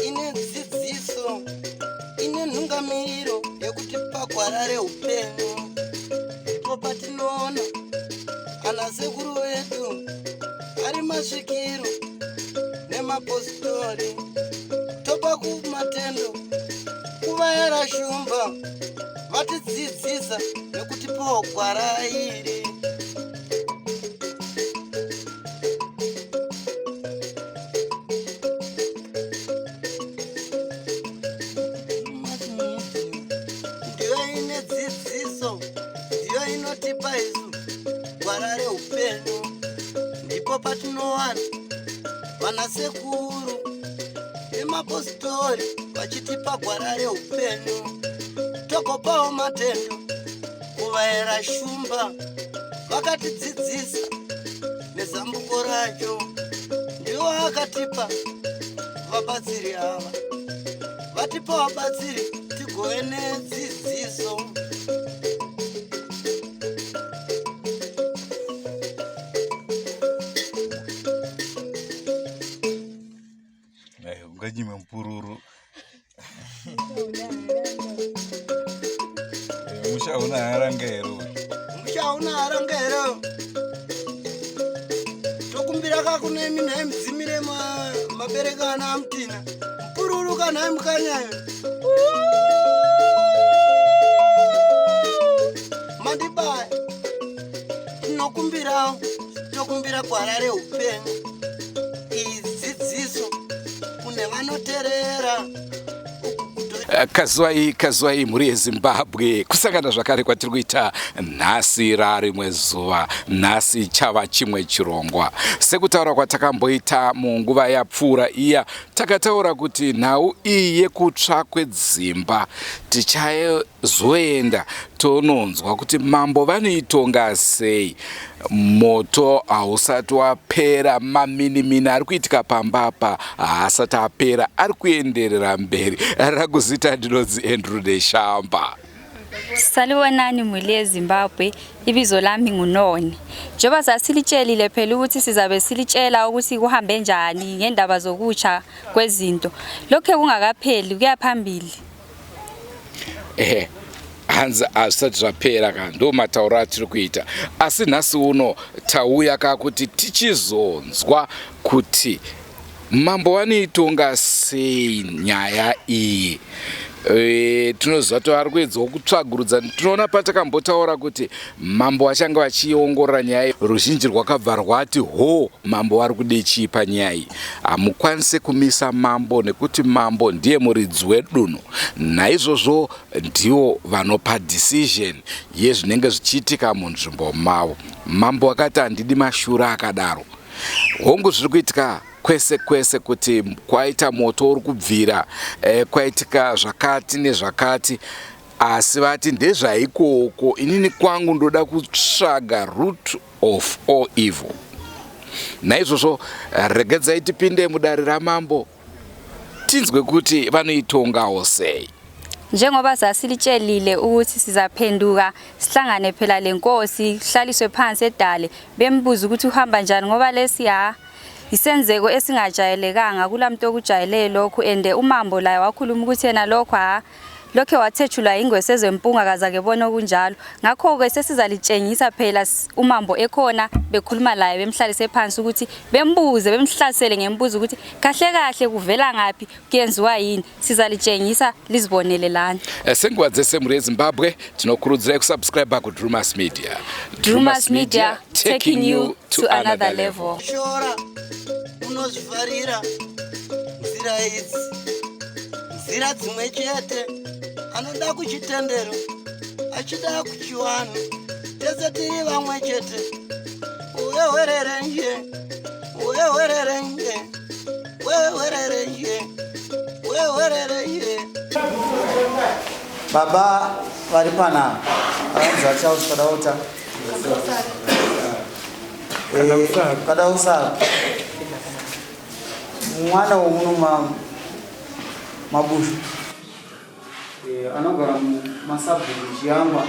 Ine dzidziso, ine nhungamiriro yekuti pagwara reupenyu ndipo patinoona ana sekuru vedu ari masvikiro nemapositori topa kumatendo kuvayera shumba vatidzidzisa nekutipawo gwara iri. Ndiyo ine dzidziso, ndiyo inotipa isu gwara reupenyu. Ndipo patinowana vanasekuru nemapositori vachitipa gwara reupenyu. Togopawo matendo kuvaera shumba vakatidzidzisa nezambuko racho ndiwo akatipa vabatsiri ava vatipa vabatsiri tigove nedzidziso. Unganyime mupururu. Musha hauna haranga here? Musha hauna haranga here? Tokumbira ka kune imi nhai mudzimire mabereka ana amutina. Mupururu ka nhai mukanyayo. Mandibaya. Tinokumbirawo tokumbira gwara reupenyu. Iyi dzidziso kune vanoterera. Kazwai kazwai mhuri yeZimbabwe, kusangana zvakare kwatiri kuita nhasi rarimwe zuva. Nhasi chava chimwe chirongwa sekutaura kwatakamboita munguva yapfuura iya. Takataura kuti nhau iyi yekutsva kwedzimba tichazoenda tononzwa kuti mambo vanoitonga sei. Moto hausati wapera, maminimini ari kuitika pamba apa haasati apera, ari kuenderera mberi. Rakuzita ndinonzi Andrew Neshamba. Salibonani mhuri yeZimbabwe, ibizo lami nguNoni. Njengoba sasilitshelile phela ukuthi sizabe silitshela ukuthi kuhambe njani ngendaba zokutsha kwezinto. Lokhe kungakapheli kuya phambili. Ehe, hanzi hazvisati zvapera ka, ndo matauro atiri kuita. Asi nhasi uno tauya ka kuti tichizonzwa kuti mambo vanoitonga sei nyaya iyi. Tinoziva kuti vari kuedzawo kutsvagurudza. Tinoona patakambotaura kuti mambo vachange vachiongorora nyaya, ruzhinji rwakabva rwati ho, mambo vari kude chii panyaya iyi? Hamukwanise kumisa mambo nekuti mambo ndiye muridzi wedunhu, naizvozvo ndivo vanopa decision yezvinenge zvichiitika munzvimbo mavo. Mambo akati handidi mashura akadaro. Hongu, zviri kuitika kwese kwese kuti kwaita moto uri kubvira, kwaitika zvakati nezvakati, asi vati ndezvaikoko. Inini kwangu ndoda kutsvaga root of all evil. Naizvozvo regedzai tipinde mudare ramambo tinzwe kuti vanoitongawo sei. Njengoba sasilitshelile ukuthi sizaphenduka sihlangane phela lenkosi, kuhlaliswe phansi edale bembuze ukuthi uhamba njani, ngoba lesi ha isenzeko esingajayelekanga kula muntu okujayele lokhu. Ende umambo laye wakhuluma ukuthi yena lokhu ha lokhe wathethulwa ingwesi ezempunga kazake bona okunjalo. Ngakho-ke sesizalitshengisa phela umambo ekhona bekhuluma laye, bemhlalise phansi ukuthi bembuze, bemhlasele ngembuzo ukuthi kahle kahle kuvela ngaphi, kuyenziwa yini. Sizalitshengisa lizibonele lani. Senguva dzese mhuri yeZimbabwe, tinokurudzirai kusubscribe kuDrumas Media. Drumas Media, taking you to another level. Shora unozvifarira nzira idzi, nzira dzimwe chete. Anoda kuchitendero, achida kuchiwanhu, tese tiri vamwe chete. Wewererenje, wewererenje, wewererenje, wewererenje. Baba vari panapa vanzi vaCharles Kadauta Kadausara, mwana womuno mabushu, anogara mumasabhuku Chiyangwa.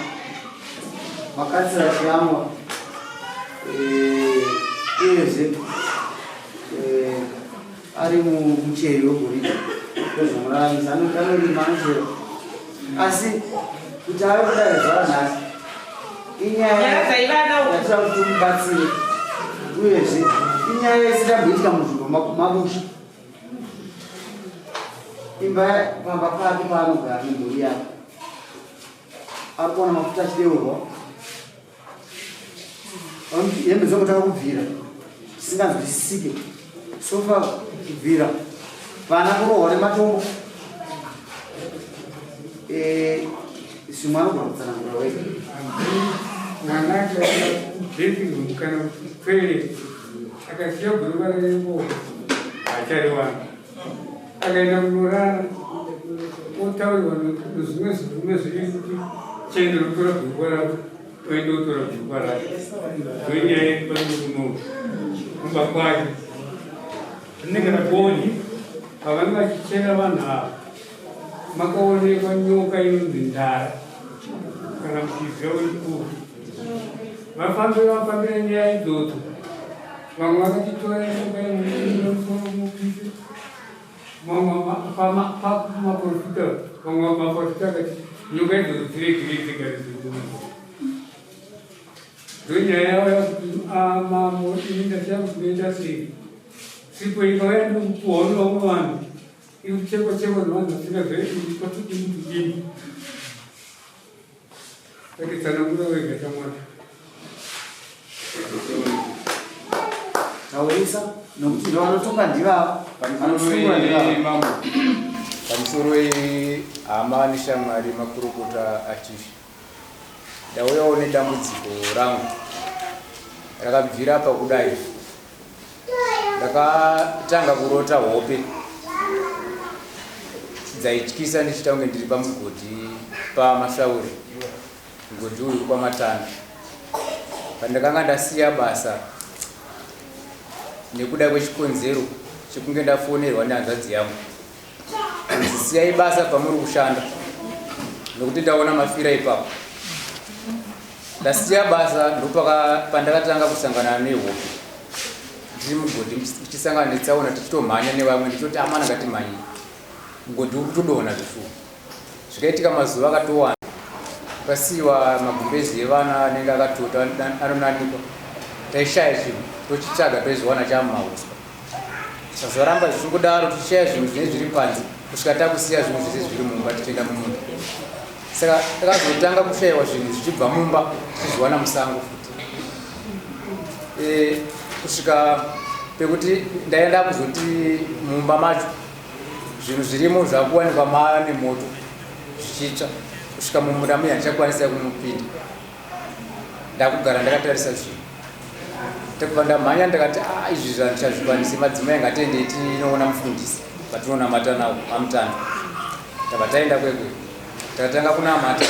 Makatsira Chiyamwa eh, uyezve eh, ari mucheri wegoridhe ndozvamuraramisa anorima anochera asi kuti ave kudare zuva ranhasi inyaya yatira kuti timubatsire uyezve inyaya isina kumboitika munzvimbo makusha imba pamba pake paanogara nemhuri yake ari kuona mafuta achideurwa hembe dzongotanga kubvira zvisinganzwisisike sofa kubvira vana kurohwa nematombo eh, zvimwe anogona kutsanangura wega mwana akaenda kubedroom kana kutoilet akasiya bhuruva reko haachariwana akaenda kunorara otaurirwa nezvimwe zvirume zviri kuti chienda unotora bhurukwa rako oenda otora bhurukwa rake ndonyaya iri pamurume kumba kwake rinenge ragonye pavange vachichera vanhu ava makaonekwa nyoka inonzi ndara kana muchiziva wechikuru vafambira vafambira nyaya idzodzo vamwe vakatitora nyoka yemusoro mupise maprofita vamwe maprofita akati nyoka idzodzo dziregere dzigare dziri ndonyaya yavo yakuti mambo ini ndashaya kuti ndoita sei sipo ikauya ndokupuhwa nevamwe vanhu ikuchekwa chekwa nevanhu vasingazive kwatodini kudini takitsanangura wega chamwari taurisa nokuti ndovanotonga ndivava vanosungura ndivava mambo pamusoro hama neshamwari makurukota achifi ndauyawo nedambudziko rangu rakabvira pakudai ndakatanga kurota hope dzaityisa ndichiita kunge ndiri pamugodhi pamashauri mugodhi uyu kwamatanda pandakanga ndasiya basa nekuda kwechikonzero chekunge ndafonerwa nehanzvadzi yangu kunzi siyai basa pamuri kushanda nokuti ndaona mafira ipapo ndasiya basa ndopandakatanga kusangana nehope ndiri mugodhi ndichisangana netsaona tichitomhanya nevamwe ndichitoti amana ngatimhanye mugodhi uri kutodonha zvishuwa zvikaitika mazuva akatowanda pasiiwa magumbezi evana anenge akatota anonanikwa taishaya chinhu tochitsvaga toizviwana chamumauswa Zvazoramba zvichingodaro tichishaya zvinhu zvinenge zviri panze kusvika takusiya zvinhu zvese zviri mumba tichienda mumunda. Saka takazotanga kushayiwa zvinhu zvichibva mumba tichizviwana musango futi. E, kusvika pekuti ndaenda kuzoti mumba macho zvinhu zvirimo zvakuwanikwa mane moto zvichitsva kusvika mumunda muya ndichakwanisa kumupinda. Ndakugara ndakatarisa zvinhu ndakubva ndamhanya ndakati ah, izvi zvandichazvikwanisi madzimai ngatiendei tinoona mufundisi vatinonamata navo amutanda tabva taenda kwekwe takatanga kunamata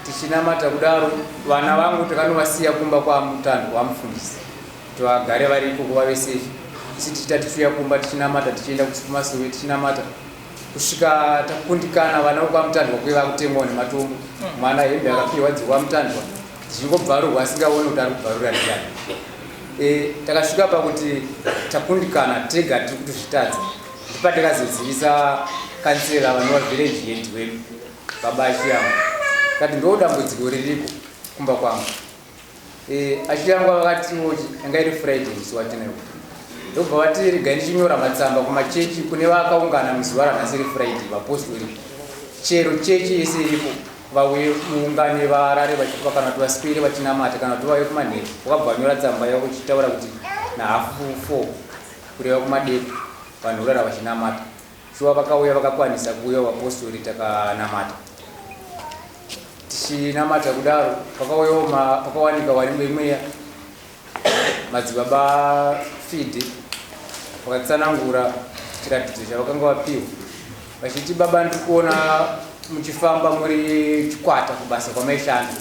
tichinamata kudaro vana vangu takanovasiya kumba kwamutando kwamufundisi kuti vagare vari ikoko vave safe isi tichita tichiuya kumba tichinamata tichienda kumasowe tichinamata kusvika takundikana vana vokwamutandwa kuye vakutemwa nematombo mwana hembe akapiwa dzekwamutandwa dzichingobvarurwa asingaoni kuti ari kubvarura ndiani e, takasvika pakuti takundikana tega tiri kutozvitadza ndipatakazozivisa kansela vanova village head wedu baba achiyamwa kati ndo dambudziko ririko kumba kwangu e, achiyangwa vakatiwo yanga iri friday musi watinaiwo ndobva vati regai ndichinyora matsamba kumachechi kune vakaungana muzuva ranhasi refriday vapostori chero chechi yese iripo vauye muungane varare vachipa kana kuti vaswere vachinamata kana kuti vauye kumanheru wakabva wanyora tsamba yako uchitaura kuti nahafu four kureva kumadeko vanhu vorara vachinamata shuwa vakauya vakakwanisa kuuya vapostori takanamata tichinamata kudaro pakauyawo pakawanika vemweya madzibaba fide vakatsanangura chiratidzo chavakanga vapiwa vachiti baba ndiri kuona muchifamba muri chikwata kubasa kwamaishanda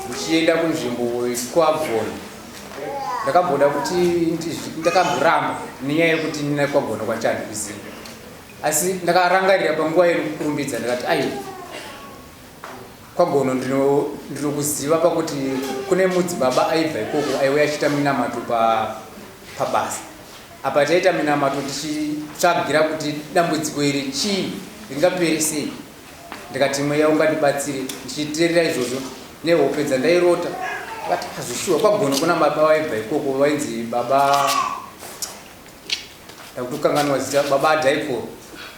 muchienda kunzvimbo kwagona ndakamboda kuti ndakamboramba nenyaya yekuti nina kwagona kwacho handikuziva asi ndakarangarira panguva yekukurumbidza ndakati aiwa. Kwagono ndinokuziva pakuti kune mudzibaba aibva ikoko aiuya achiita minamato pabasa apa. Taita minamato tichitsvagira kuti dambudziko iri chii, ringapere sei. Ndikati mweya ungandibatsire ndichiteerera izvozvo nehope dzandairota. Vati azvishuwa kwaGono kuna baba vaibva ikoko vainzi baba, ndakutokanganwa zita, baba Adaiko.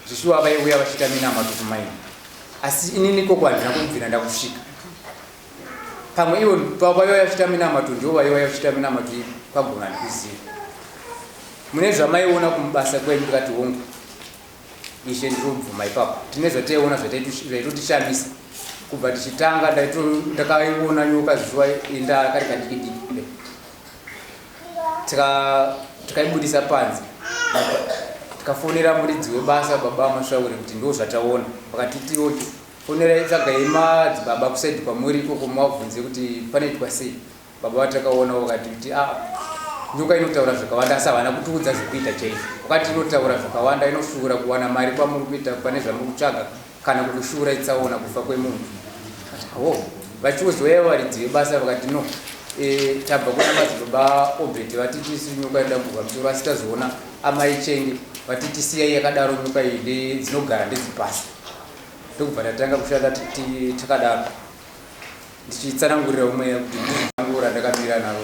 Zvishuwa vaiuya vachiita minamato kumaini, asi inini ikoko handina kubvira ndakusvika. Pamwe ivo vaiuya vachiita minamato ndivo vaiuya vachiita minamato kwaGono, handikuziva. Mune zvamaiona kumubasa kwenyu? Ndikati hongu ishe, ndinobvuma ipapo tine zvataiona zvaitotishamisa. Kubva tichitanga ndakaiona nyoka zuva inda kari kadiki diki, tikaibudisa panze, tikafonera muridzi webasa baba Masvaure kuti ndo zvataona. Vakatitiwo fonerai, tsvagai madzibaba kusaidi kwamuri ikoko muvabvunze kuti panoitwa sei. Baba vatakaona vakati kuti a ah, nyoka inotaura zvakawanda, asi havana kutiudza zvekuita chaizvo. Wakati inotaura zvakawanda, inoshuvura kuwana mari kwamuri kuita pane zvamuri kutsvaga, kana kukushuvura itsaona kufa kwemunhu. Ho, vachiuziwa ivo varidzi vebasa vakati no, tabva kuna madzibaba Obert vatiti isu nyoka inodamburwa musoro, asi tazoona amai Chenge vatiti siyai yakadaro, nyoka iyi dzinogara ndedzipasi. Ndokubva tatanga kushanda takadaro, ndichitsanangurira umwe kuti ndizangu randakamira naro.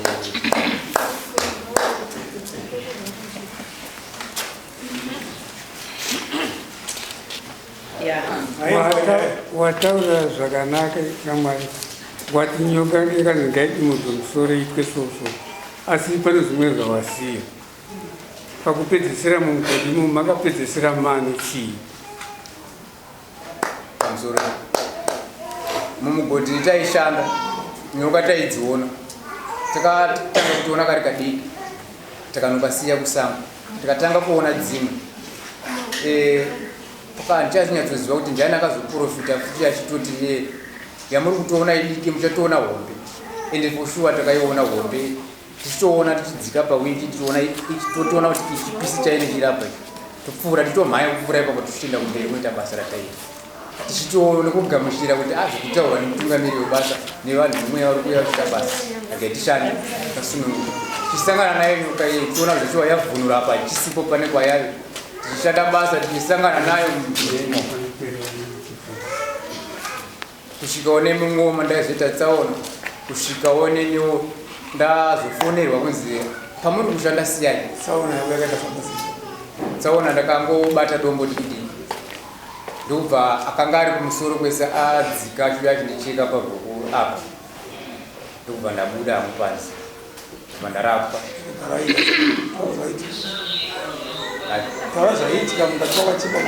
Wataura zvakanaka kamwari, wati nyoka yakanzi ngaidimudzwe musoro itwe soso, asi pane zvimwe zvawasiya pakupedzisira. Mumugodhi imo makapedzisira mane chii? Pamusoro, mumugodhi taishanda, nyoka taidziona. Takatanga kutoona kari kadiki, takanokasiya kusango, tikatanga kuona dzimwe. Handichanyatsoziva kuti ndiani akazoprofita futi achitoti ye yamuri kutoona idiki, muchatoona hombe. Ende for sure takaiona hombe, tichitoona tichidzika pawindi, tichiona, totoona kuti ichi chipisi chaine chirapa ichi, topfuura, titomhanya kupfuura ipapo, tichienda kumberi kunoita basa rataiita, tichitoona kugamuchira kuti azvekutaurwa nemutungamiri webasa nevanhu vemweya vari kuuya vachiita basa, regai tishande tasununguka. Tichisangana nayo nyoka iyi, tichiona zvechiwa yavhunura apa, ichisipo pane kwayayo, tichishanda basa, tichisangana nayo imo kusvikawo nemungoma ndaizoita tsaona, kusvikawo neniwo ndazofonerwa kunzi pamuri kushanda siyai. Tsaona yako yakatafamba sei? Tsaona ndakangobata dombo diki, ndokubva akanga ari kumusoro kwese adzika achiuya achindicheka pagoko apa, ndokubva ndabuda hangu panze, ndobva ndarapwa. Taura zvaiitika mukati kwakachekwa.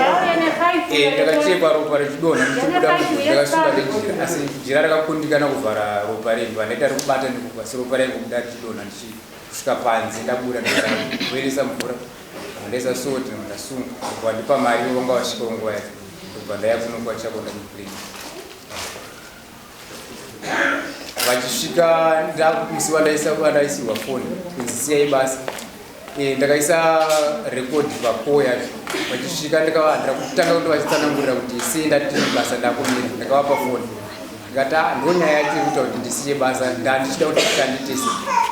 Ndakachekwa ropa richidonha, ndichibuda, ndakasunga nejira, asi jira rakakundikana kuvhara ropa renyu. Vandaita rikubata nekuku, asi ropa raingobuda richidonha kusvika panze. Ndabuda, ndaboilisa mvura, ndaisa salt, ndasunga, ndobva ndipa mari vanga vasvikawo nguva yacho, ndobva ndaya kuno kwaChakonda kuclinic. Vachisvika musi wandaisirwa foni kunzi siyai basa, ndakaisa rekodi pako yacho. Vachisvika ndikavandira kutanga kuti vachitsanangurira kuti sei ndati basa ndakumira. Ndakavapa foni, ndikati ah, ndo nyaya yacho yekuita kuti ndisiye basa. Ndandichida kuti tishande tese,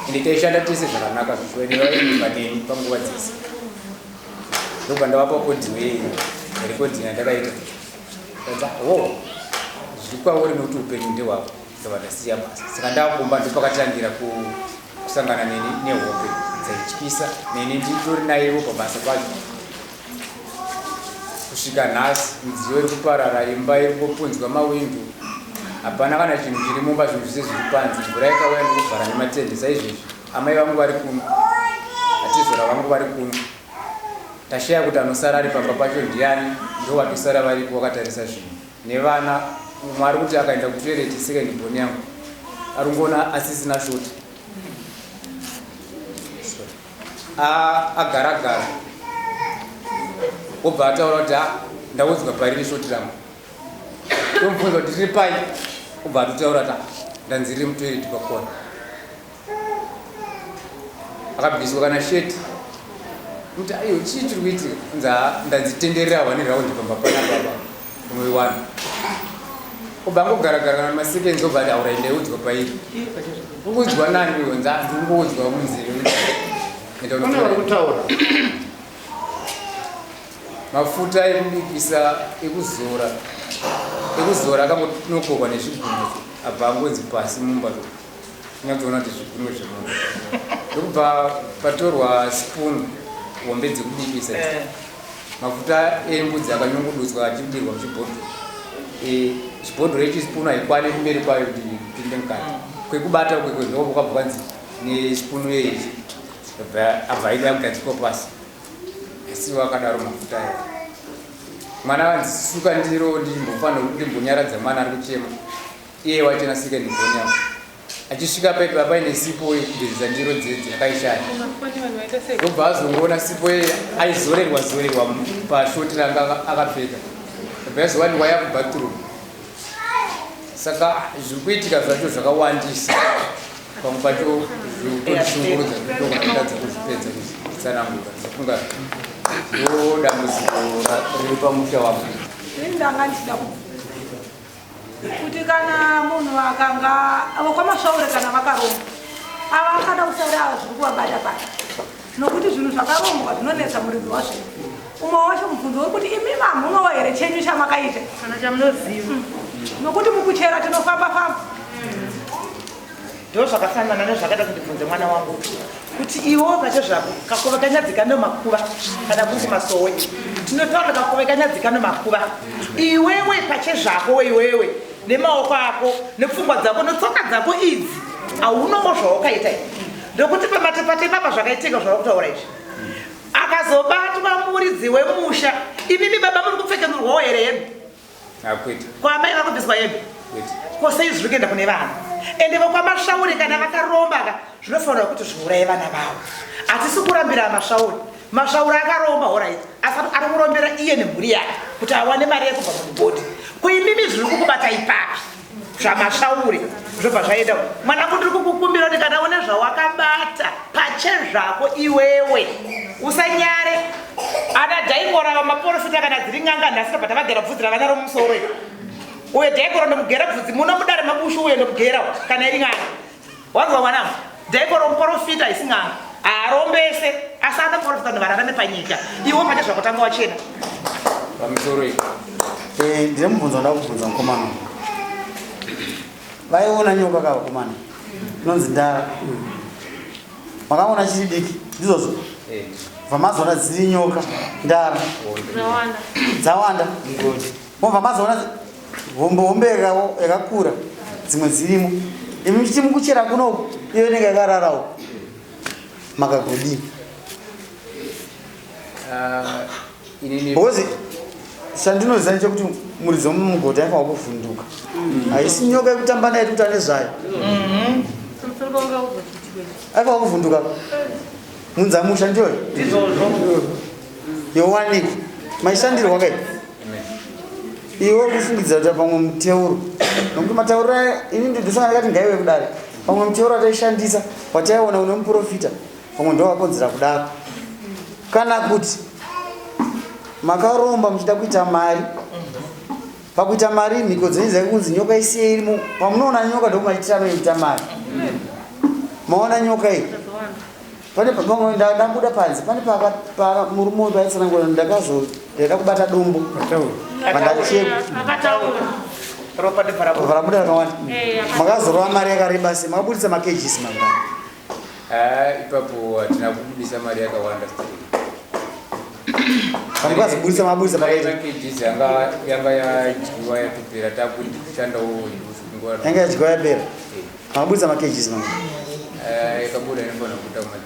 ende taishanda tese zvakanaka zvishuwa, ende vaivimba neni panguva dzese. Ndobva ndavapa audio recording yandakaita. Ndikati ho, zviri kwauri nekuti upenyu ndehwako. Ndobva ndasiya basa. Saka ndakumba ndopakatangira kusangana neni nehope dzaityisa, neni nditori naivo pabasa pacho kusvika nhasi. Midziyo iri kuparara, imba iri kungopunzwa mawindo, hapana kana chinhu chiri mumba, zvinhu zvese zviri panze. Mvura yakauya ndikuvhara nematende. Saizvezvi amai vangu vari kuno, atizora vangu vari kuno, tashaya kuti anosara ari pamba pacho ndiani. Ndo vatosara varipo vakatarisa zvinhu nevana. Umwe ari kuti akaenda kutoilet, second born yangu, ari kungoona asisina shoti, agara gara, obva ataura kuti ndaudzwa pariri shoti rangu. Tomubvunza kuti riri pai, obva atotaura kuti ndanzi riri mutoilet pakona. Akabviswa kana sheti kuti aiyo, chii chiri kuitika? Kunzi ndanzi tenderera one round pamba pana baba unoiwana. Obva angogaragara kana maseconds obva ati aura ndaiudzwa pairi. Ukuudzwa nani uyo nza ndikungoudzwa munzeve. Enda Pane vari unotora. kutaura. Mafuta ekubikisa ekuzora ekuzora akangonokorwa nezvigunwe abva angonzi pasi mumba unyatsoona kuti zvigunwe zvemunhu ndokubva patorwa spoon hombe dzekubikisa idzi. Mafuta embudzi akanyungudutswa achidirwa muchibhodhoro. Eh, chibhodhoro ichi spoon haikwani kumberi kwayo kuti ipinde mukati. Kwekubata kwekwe ndokubva kwanzi nespoon iyi abva aida kugadzikwa pasi. Asi wakadaro mafuta ayo. Mwana vanzi suka ndiro ndimbofanira ndimbonyaradza mwana ari kuchema. Iye wacho na second born yavo. Achisvika paipa paine sipo yekugezesa ndiro dzedzi akaishaya. Ndobva azongoona sipo iye aizorerwa zorerwa pashoti ranga akapfeka. Ndobva yazowanikwa yakubathroom. Saka zviri kuitika zvacho zvakawandisa. Pamwe pacho zviri kutondishungurudza ndogona kutadza kuzvipedza kuzvitsanangura. Ndofunga ndo dambudziko riri pamusha wangu. Ini ndanga ndichida kubvunza kuti kana munhu akanga vokwamasvaure kana vakaromba ava akada kusara ava zviri kuvabata bata nokuti zvinhu zvakarongwa zvinonetsa muridzi wazvo umwe wacho mubvunzo wekuti imi mamunowo here chenyu chamakaita kana chamunoziva nokuti mukuchera tinofamba famba. Ndo zvakafanana nezvakaita kuti ndibvunze mwana wangu kuti iwo pacho zvako kakove kanyadzika nomakuva kana kuri kumasowe tinotaura kakove kanyadzika nomakuva iwewe pache zvako iwewe nemaoko ako nepfungwa dzako netsoka dzako idzi haunowo zvawakaita ndokuti pamatepate papa zvakaitika zvawakutaura izvi akazobatwa muridzi wemusha imimi baba muri kupfekenurwawo here hembe? Akwete. Kwa amai vakubviswa hembe? Kwete. Ko sei zviri kuenda kune vana? Ende vokwamashauri kana vakaromba ka zvinofanira kuti zviuraye vana vavo. Hatisi kurambira mashauri. Mashauri akaromba horait asi ari kurombera iye nemhuri yake kuti awane mari yekubva mumugodhi. Ko imimi zviri kukubata ipapi? Zvamashauri zvobva zvaenda. Mwanangu ndiri kukukumbira kuti kana une zvawakabata pachezvako iwewe usanyare. Ana dhaikora vamaporofita kana dziri n'anga nhasi tobva tavagera bvudzi ravanaro mumusoro iri. Uyo dhaikora ndomugera bvudzi muno mudare mabushu uyo ndomugera kana iri n'anga. Wanzwa mwanangu? Dhaikora muporofita haisi n'anga. Haarombese asi anoporofita vanhu vararame panyika. Iwe pane zvakutanga wachena. Pamusoro iyi. Eh, ndine mubvunzo wandava kubvunza mukomana. Vaiona nyoka ka vakomana. Inonzi ndara. Makaona chiri diki ndizvozvo? Eh. Bva mazoona dziri nyoka ndara. Dzawanda. Dzawanda. Mobva mazoona hombe hombe yakakura dzimwe dzirimo. Imi muchiti mukuchera kunoku iyo inenge yakararawo. Makagodii? Ah, inini Because chandinoziva ndechekuti muridzi wemumugodhi aifanwa kuvhunduka. Haisi nyoka yekutamba nayo yekuti ane zvayo. Aifanwa kuvhunduka. Munzamusha ndiyoyo. Yowanikwa. Maishandirwa kai? Iwe kufungidzira kuti pamwe muteuro. Nokuti matauriro aya ini ndosaka ndakati ngaiwe kudare. Pamwe muteuro wataishandisa wataiona une muprofita pamwe ndo wakonzera kudaro. Kana kuti makaromba muchida kuita mari. Pakuita mari mhiko dzenyu dzaikunzi nyoka isiye irimo. Pamunoona nyoka ndokumaitira kuita mari. Maona nyoka iyi. Pane pamwe ndabuda panze pane paka murume uyu paitsanangura ndakazo ndaida kubata dombo. Pandachekwa. Akataura. Ropa ndibva rabuda. Rabuda rakawanda. Eh, Makazorova mari yakareba sei? Makabudisa makgs mangani? Ah, ipapo hatina kubudisa mari yakawanda. Pamukazobudisa mabudisa pakaita. Makgs yanga yanga yadyiwa yatopera takushandawo nguva. Yanga yadyiwa yapera. Makabudisa makgs mangani? Eh, yakabuda inofanira kuita kuma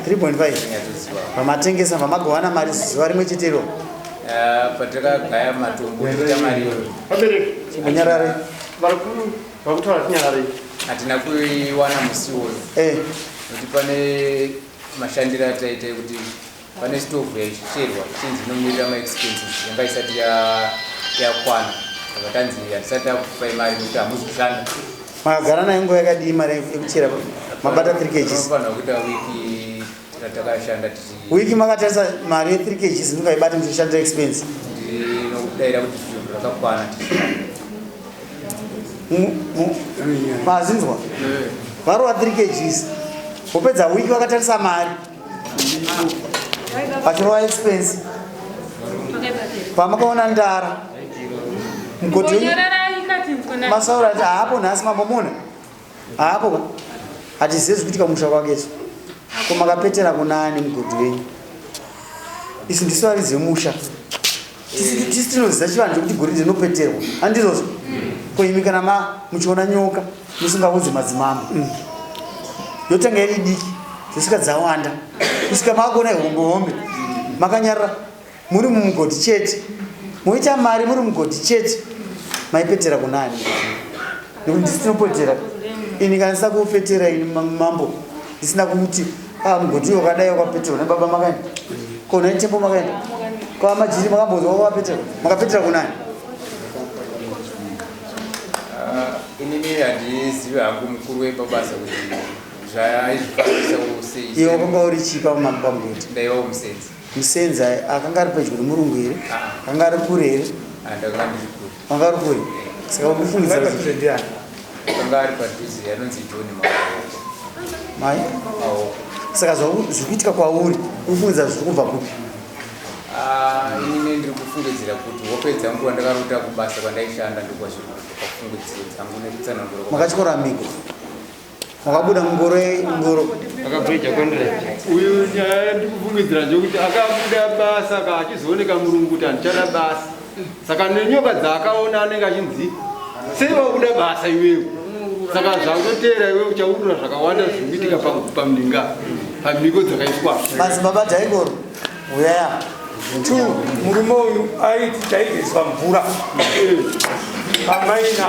3.5. 3.5. Nyatsoziva. Pamatengesa pamagowana mari zuva rimwe chete iro. Eh, patakagaya matombo tiita mari iyoyo. Vabereki. Munyarare. Vari kutaura tinyarare. Hatina kuiwana musi iwoyo. Eh. Nokuti pane mashandiro ataita ekuti pane stovhu yaicherwa chinzi inomirira maexpenses yanga isati yakwana. Saka tanzi hatisati takupai mari nekuti hamuzi kushanda. Makagara nayo nguva yakadii mari yekuchera mabata 3 kgs? Tinofanira kuita wiki ratakashanda tichi Wiki makatarisa mari ye 3 kgs ndingaibate muchishandira expense. Ndinokudayira kuti zvinhu zvakakwana tichishanda. Mazinzwa? Varova 3 kgs. Vopedza wiki vakatarisa mari. Vachirova expense. Pamakaona ndara. Mugodi wenyu. Masaura ati haapo nhasi mambo mona. Haapo ka. Hatizive zvikuitika musha kwake isu. Ko makapetera kunani mugodhi wenyu? Isu ndisu varidzi vemusha. Tisu tinoziva chivanhu chekuti goridhe rinopeterwa. Handizvozvo? Ko imi kana ma muchiona nyoka musingaudzi madzimambo. Yotanga iri diki dzosvika dzawanda. Kusvika makuona ihombe hombe. Makanyarara. Muri mumugodhi chete. Moita mari muri mugodhi chete. Maipetera kunani? Nekuti ndisi tinopetera. Ini kana ndisina kuupetera ini mambo ndisina kuti ah mugodhi wakadai wakapeterwa nebaba makaenda. Ko nhai tembo makaenda. Ko amajiri makambonzwa wakapetera. Makapetera kunani? Ah, inini handizivi hangu mukuru wepabasa kuti zvaaizvifambisawo sei. Iwe wakanga uri chii pamugoti? Ndaivawo musenzi. Musenzi akanga ari pedyo nemurungu here? Akanga ari kure here? Ndakanga ndiri kure. Wanga ari kure. Saka ukufungidzira kuti ndiani? Akanga ari padhuze anonzi John Maoko. Mai? Maoko. Saka zviri kuitika kwauri, ukufungidzira zviri kubva kupi? Ah, inini ndiri kufungidzira kuti hope dzangu kwandakarota kubasa kwandaishanda ndokwazviri kubva pafungidziro dzangu nekutsanangura. Makatyora mhiko? Wakabuda mungoro ngoro. Akabreja contract. Uyu nyaya yandikufungidzira ndeyekuti akabuda basa ka achizooneka murungu kuti handichada basa. Saka nenyoka dzaakaona anenge achinzi sei wakuda basa iwewe. Saka zvakutoteera iwewe uchaurura zvakawanda zviri kuitika pamninga pamhiko dzakaiswa. Madzibaba Dhaigoro. Uyaya. Two, murume uyu aiti taigezwa mvura pamaina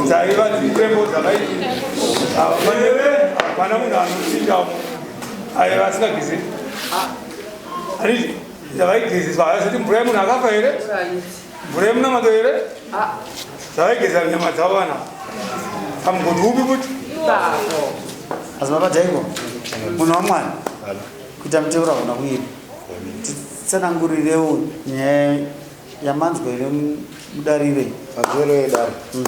dzaiva dzikwembo dzavaiti hapana munhu anopindamo aiva asingageze anditi dzavaigezeswa havazoti mvura yemunhu akafa here mvura yemunamato here dzavaigeza nyama dzavo vana pamugodhi upi kuti asi baba dhaiko munhu wamwari kuita muteuro hauna kuipa titsanangurirewo nyaya yamanzwa here mudarire pazvero yedare mm.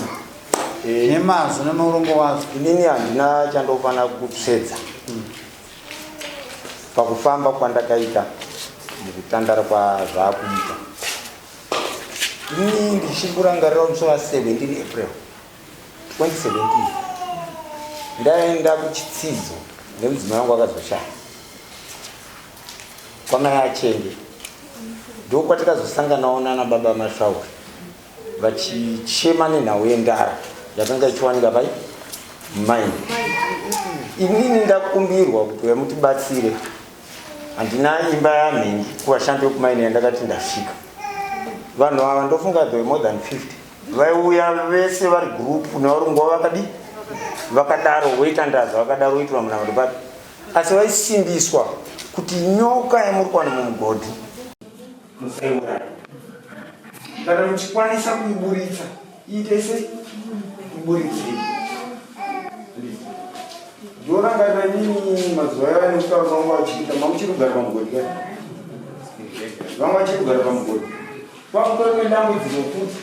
eh, nemazvo nemaurongo wazvo inini handina chandofanira kutsvedza mm. pakufamba kwandakaita mukutandara kwazvaakuita ini ndichiri kurangarira musi wa 17 april 2017 ndaenda kuchitsidzo nemudzimai wangu akazoshaya kwamai achenge ndokwatikazosanganawo nana baba masvauri vachichema nenhau yendara yakanga ichiwanika pai maini inini ndakumbirwa kuti uya mutibatsire handina imba yamhingi kuvashandi vekumaini yandakati ndasvika vanhu ava ndofunga the more than 50 vaiuya vese vari group nevarungu vavo vakadii vakadaro voita ndaza vakadaro voitirwa munamato papi asi vaisimbiswa kuti nyoka yamuri kuwana mumugodhi musaiuraya kana muchikwanisa kuiburitsa iite sei iburitsei ndorangarira inini mazuva aya nekutaura vanga vachiita mamuchiri kugara pamugodhi ka vanga vachiri kugara pamugodhi Pamusoro nedambudziko futi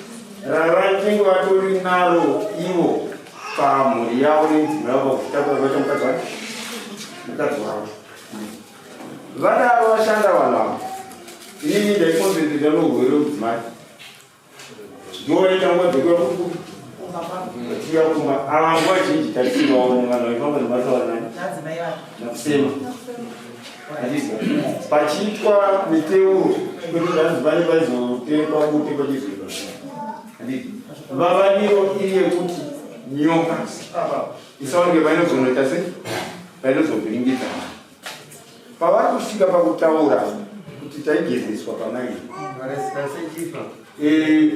ravainge vatori naro ivo pamhuri yavo nemudzimai wavo pakutakura kwaita mukadzi wake mukadzi wavo vadaro vashanda vanhu ava inini ndaikonzenzeta nourwere wemudzimai ndovaita nguva dzekuya kuya kumba ava nguva zhinji tatisingaone vanhu vaifamba nebasa vanani nakusema Pachiitwa miteuro kwete zvanzi pane paizotekwa bute pachizoitwa vavariro iri yekuti nyoka isaoneke painozonoita se painozovhiringidza pavari kusvika pakutaura kuti taigezeswa pamaii eh,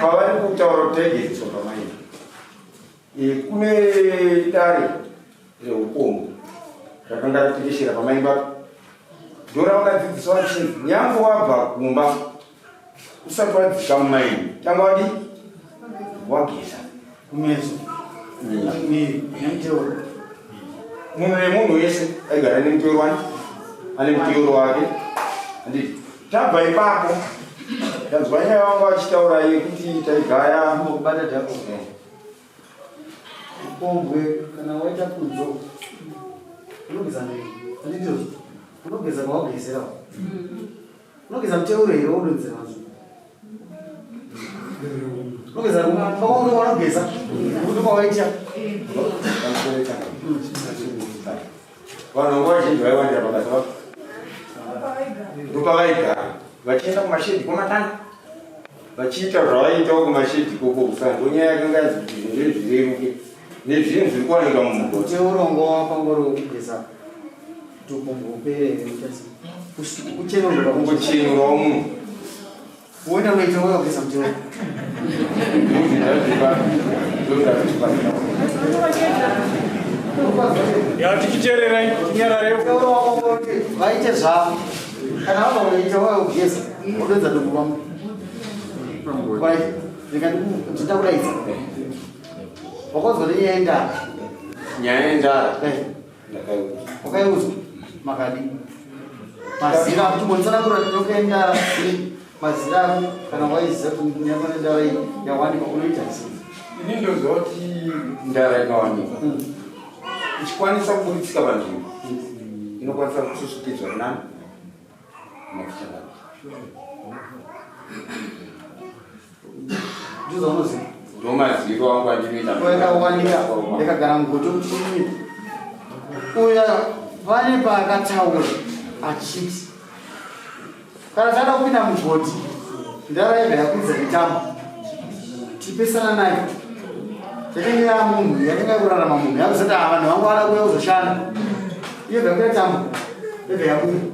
pavari kutaura kuti taigezeswa pamaii Eh, kune dare reupombwe rakanga ratekeshera pamaimba ndoravakadzidziswa vachinzi nyange wabva kumba usati wadzika mumaini tanga wadi wageza kumeso miri nemuteuro munhu nemunhu wese aigara nemuteuro wani ane muteuro wake anditi tabva ipapo. Ndanzwa nyaya vanga vachitaura yekuti taigaya kubata dhako upombwe kana waita kunzo unogeza nei andizvo unogeza kwawagezera unogeza muteuro here wodonzera mazuva unogeza pawauri wanogeza nekuti kwawaita Vanhu vanga vazhinji vaiwandira pabasa vapo ndopavaigara vachienda kumashedhi kwamatanga vachiita zvavaiitawo kumashedhi ikoko kusana ndonyaya yakanga yanzi kuti zvinhu zvezvireruke nezvinhu zviri kuwanika mumugoti muteuro ngowapangori wekugeza kuti upombwe upere here uchasi kuchenurwa kungochenurawo munhu woenda unoita wakageza muteuro Ya tichiteererai tinyararewo. Vaite zvavo kana vava unoita waugeza wodonza dombo vamwe ndida kudaidza wakanzwa nenyaya yendara nyaya yendara wakaiudzwa makadi mazira ako timbonitsanangura nyoka yendara mazira ako kana waiziva kuti nyoka yendara iyi yawanikwa unoita sei ini ndoziva kuti ndara ikawanikwa ichikwanisa kuburitsika panzvimbo inokwanisa kususukidzwa kunani makuchangana ndizvaunoziva ndomaziviro angu andinoita yakawanika yakagara mugoto muchii uya pane paakataura achiti kana tada kupinda mugodhi ndara yabva yakwidza mitambo tipesana nayo yakanga yamunhu yakanga yakurarama munhu yakuzoti ah vanhu vangu vada kuuya kuzoshanda iyo bva yakwira tambo yobva yabuda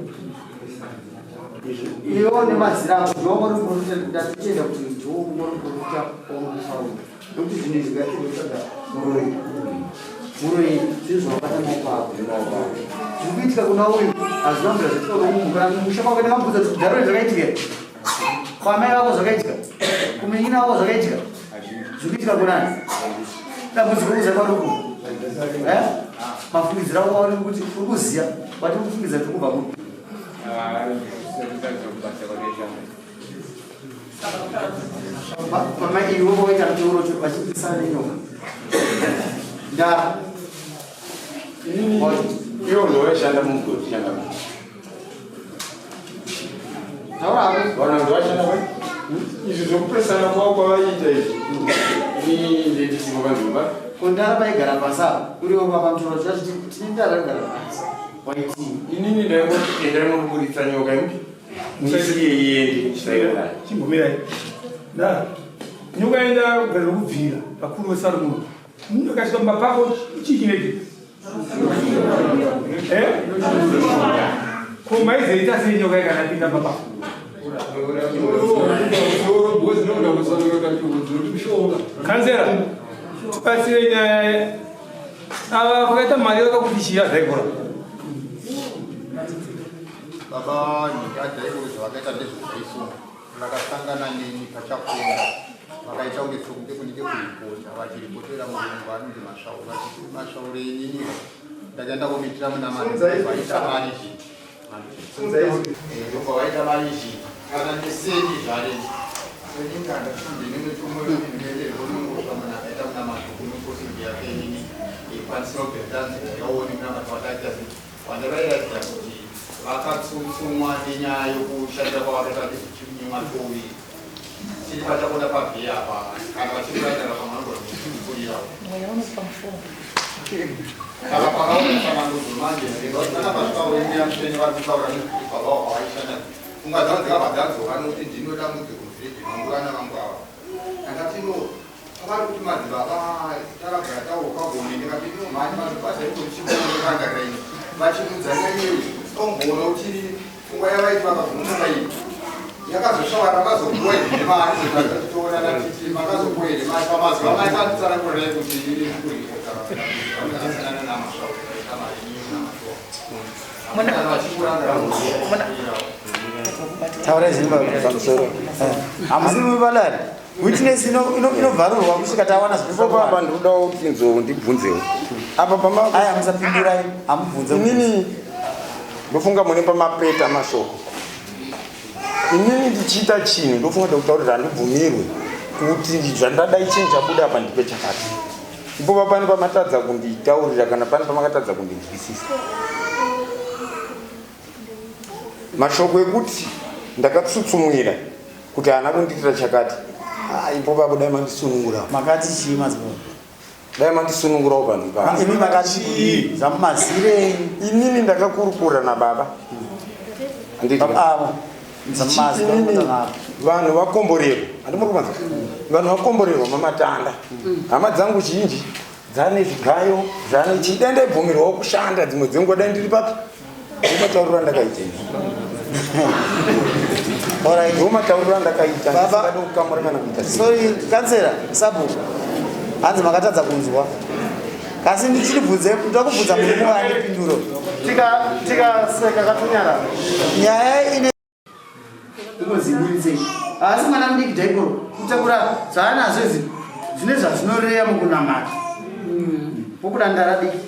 iwo nemazira ako ndowangorikuratitenda kuti ndiwongorikuruta wamusaura nokuti zvinhu izvi ngatigotsvaga muroyi muroyi zvinhu zvawabata maoko ako zviri kuitika kuna uyu hazvina kubvira zvaitika kuna munhu kana musha kwako ndakabvunza kuti kudharo zvakaitika kwamai vako zvakaitika kumenyina vako zvakaitika zviri kuitika kunani dambudziko kuza kwaruku mafungidziro ako auri kuti uri kuziya wati uri kufungidza kuti kubva kupi mama iwe waita muteuro vachipisana nenyoka ndara iwo ndovaishanda mumugodhi shanda taura hako vanhu ndovashanda pai izvi zvokupesana kwavo kwavaiita izvi ini ndendisimo panzvimbo kundara paigara pasi apa uriwo papa mutoro chachiti tine ndara kugara pasi waitii inini ndaingoti endai munoburitsa nyoka imi musiye iende musaiuraya Chimbomirai. Nda. Nyoka yaenda kugara kubvira vakuru veSarumuro. Nyoka isvika mumba pako chii chinenge? Eh? Ko maizoita sei nyoka ikanapinda mumba pako? Kanzera, tibatsire nyaya ava vakaita mari vakakuti zvaigora. Baba nyika dhaikuru zvavakaita ndezvezvaisunga vakasangana neni pachakonda vakaita kunge sokunge kunenge kuripota vachiripotera murungu anonzi masvauro vachiti masvauro inini ndakaenda komuitira munamatovaita mari zhinji ndobva vaita mari zhinji kana neseni zvare vandavairatidza kuti vakatsutsumwa nenyaya yokushandira kwavakaita nezvechinyimwa chouviri tiri pachakonda pabhiya apa kana vachikuratidza pamwanogona Mweya unopa mufungo. saka pakaonesa mandudzo manje kana pasvikauremweya mutsvene vari kutaura nezvekuti baba wako vaishanda pfungwa dzavo dzakabva dzadzoka nokuti ndino dambudziko muvhireji mangu vana vangu ava ndakati no pavari kuti madzibaba takagara taukagone ndikati no mhani madzibaba ikochikokangarai vachimudza nyaya omboona kuti pfungwa yavaiti vakabvunza iyi yakazoshawa rakazopuwa here mari toonana titi makazopuwa here mari pamazuva mai katitsanangurai kuti iri kurikakasiyana taurai zvinhu pamusoro hamusi mubalari witness inovharurwa kusvika tawana Papa ndinoda kuti nzou ndibvunzewo apa pama aya musapindurai hamubvunze inini ndofunga mune pamapeta mashoko Inini ndichiita chinhu ndofunga ndokutaura kuti handibvumirwe kuti zvandadai chinhu chabuda apa ndipe chakati. Ipova pane pamatadza kunditaurira kana pane pamakatadza kundinzwisisa. Mashoko ekuti ndakatsutsumwira kuti haana kundiitira chakati. Ah, ipova apo dai mandisunungura. Makati chii madzibaba? Dai mandisunungurawo panhu ipapo. Imi makati kudii? Zvamumazire. Inini ndakakurukura nababa. Handiti. Avo. Inini vanhu vakomborerwa. Handimuri kumanzwa. Vanhu vakomborerwa mamatanda. Hama dzangu zhinji dzane zvigayo, dzane chii. Dai ndaibvumirwawo kushanda dzimwe dzenguva dai ndiri papi? Ndomatauriro andakaita ini. Alright. Ndomatauriro andakaita. Baba. Ndisingade kukamura kana kuita sei. Sorry, kansela, sabhuku. Hanzi makatadza kunzwa. Kasi ndichiribvunze, ndoda kubvunza murume wangu pinduro. Tika tikaseka katonyarara. Nyaya ine inoziburitse. Asi mwana mudiki dhaikoro kutakura zvaanazvo izvi zvine zvazvinoreya mukunamata. Pokuda ndara diki.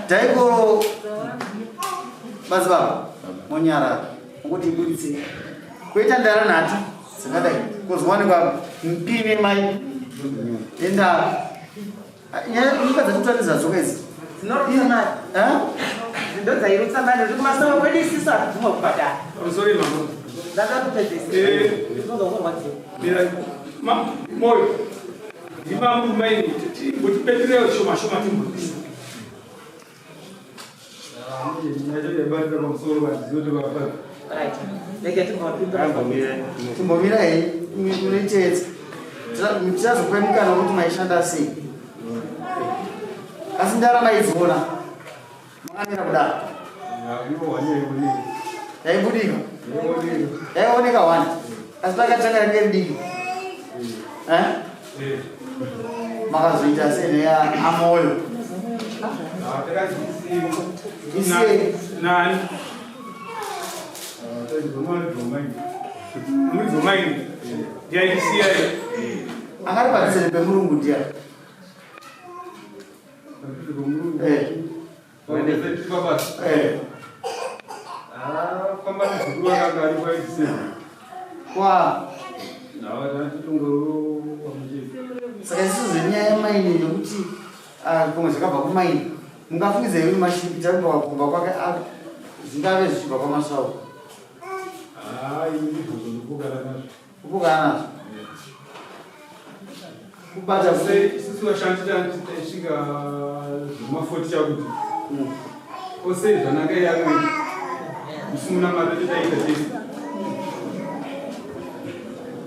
Dhaikoro madzibaba monyarara ngokuti iburitse. Koita ndara nhatu dzakadai kozowanikwa mupini mai endara. Nyaya nyika dzatotariza dzoka idzi. Dzinorutsa mari. Ndodzairutsa mari nekuti kumasowe kwedu isisu hatibvumwe kubhadhara. Sorry mama. Ndakatopedzesa. Ndinonzwa kurwadziwa. Mira, ma, moyo. Ndimambo mai timbotipeturewo shoma shoma timbobisa. Right. Rega timbovapindura. Timbomira hei munoiteedza. Tichazokupai mukana wekuti maishanda sei. Asi ndarama idziona. Makamira kudaro. Yaibudika. Yaioneka wani. Asi pakatanga yange iri diki. Eh? Makazoita sei neya amoyo. Isiye. Nani? Muidzomaini. Ndiyaisiya. Akari padhuze pemurungu ndiya. Eh. Eh. Kwa. Saka isusu zvenyaya yemaini nekuti ah, pamwe zvakabva kumaini mungafungidza here kuti mashiripiti ari kubva kumba kwake ah, zvingave zvichibva kwamasau kupokana nazvo kubata sei isusu vashandi taisvika zvemafoti chakuti osei zvanaka yamwe musi munamato tetaita tese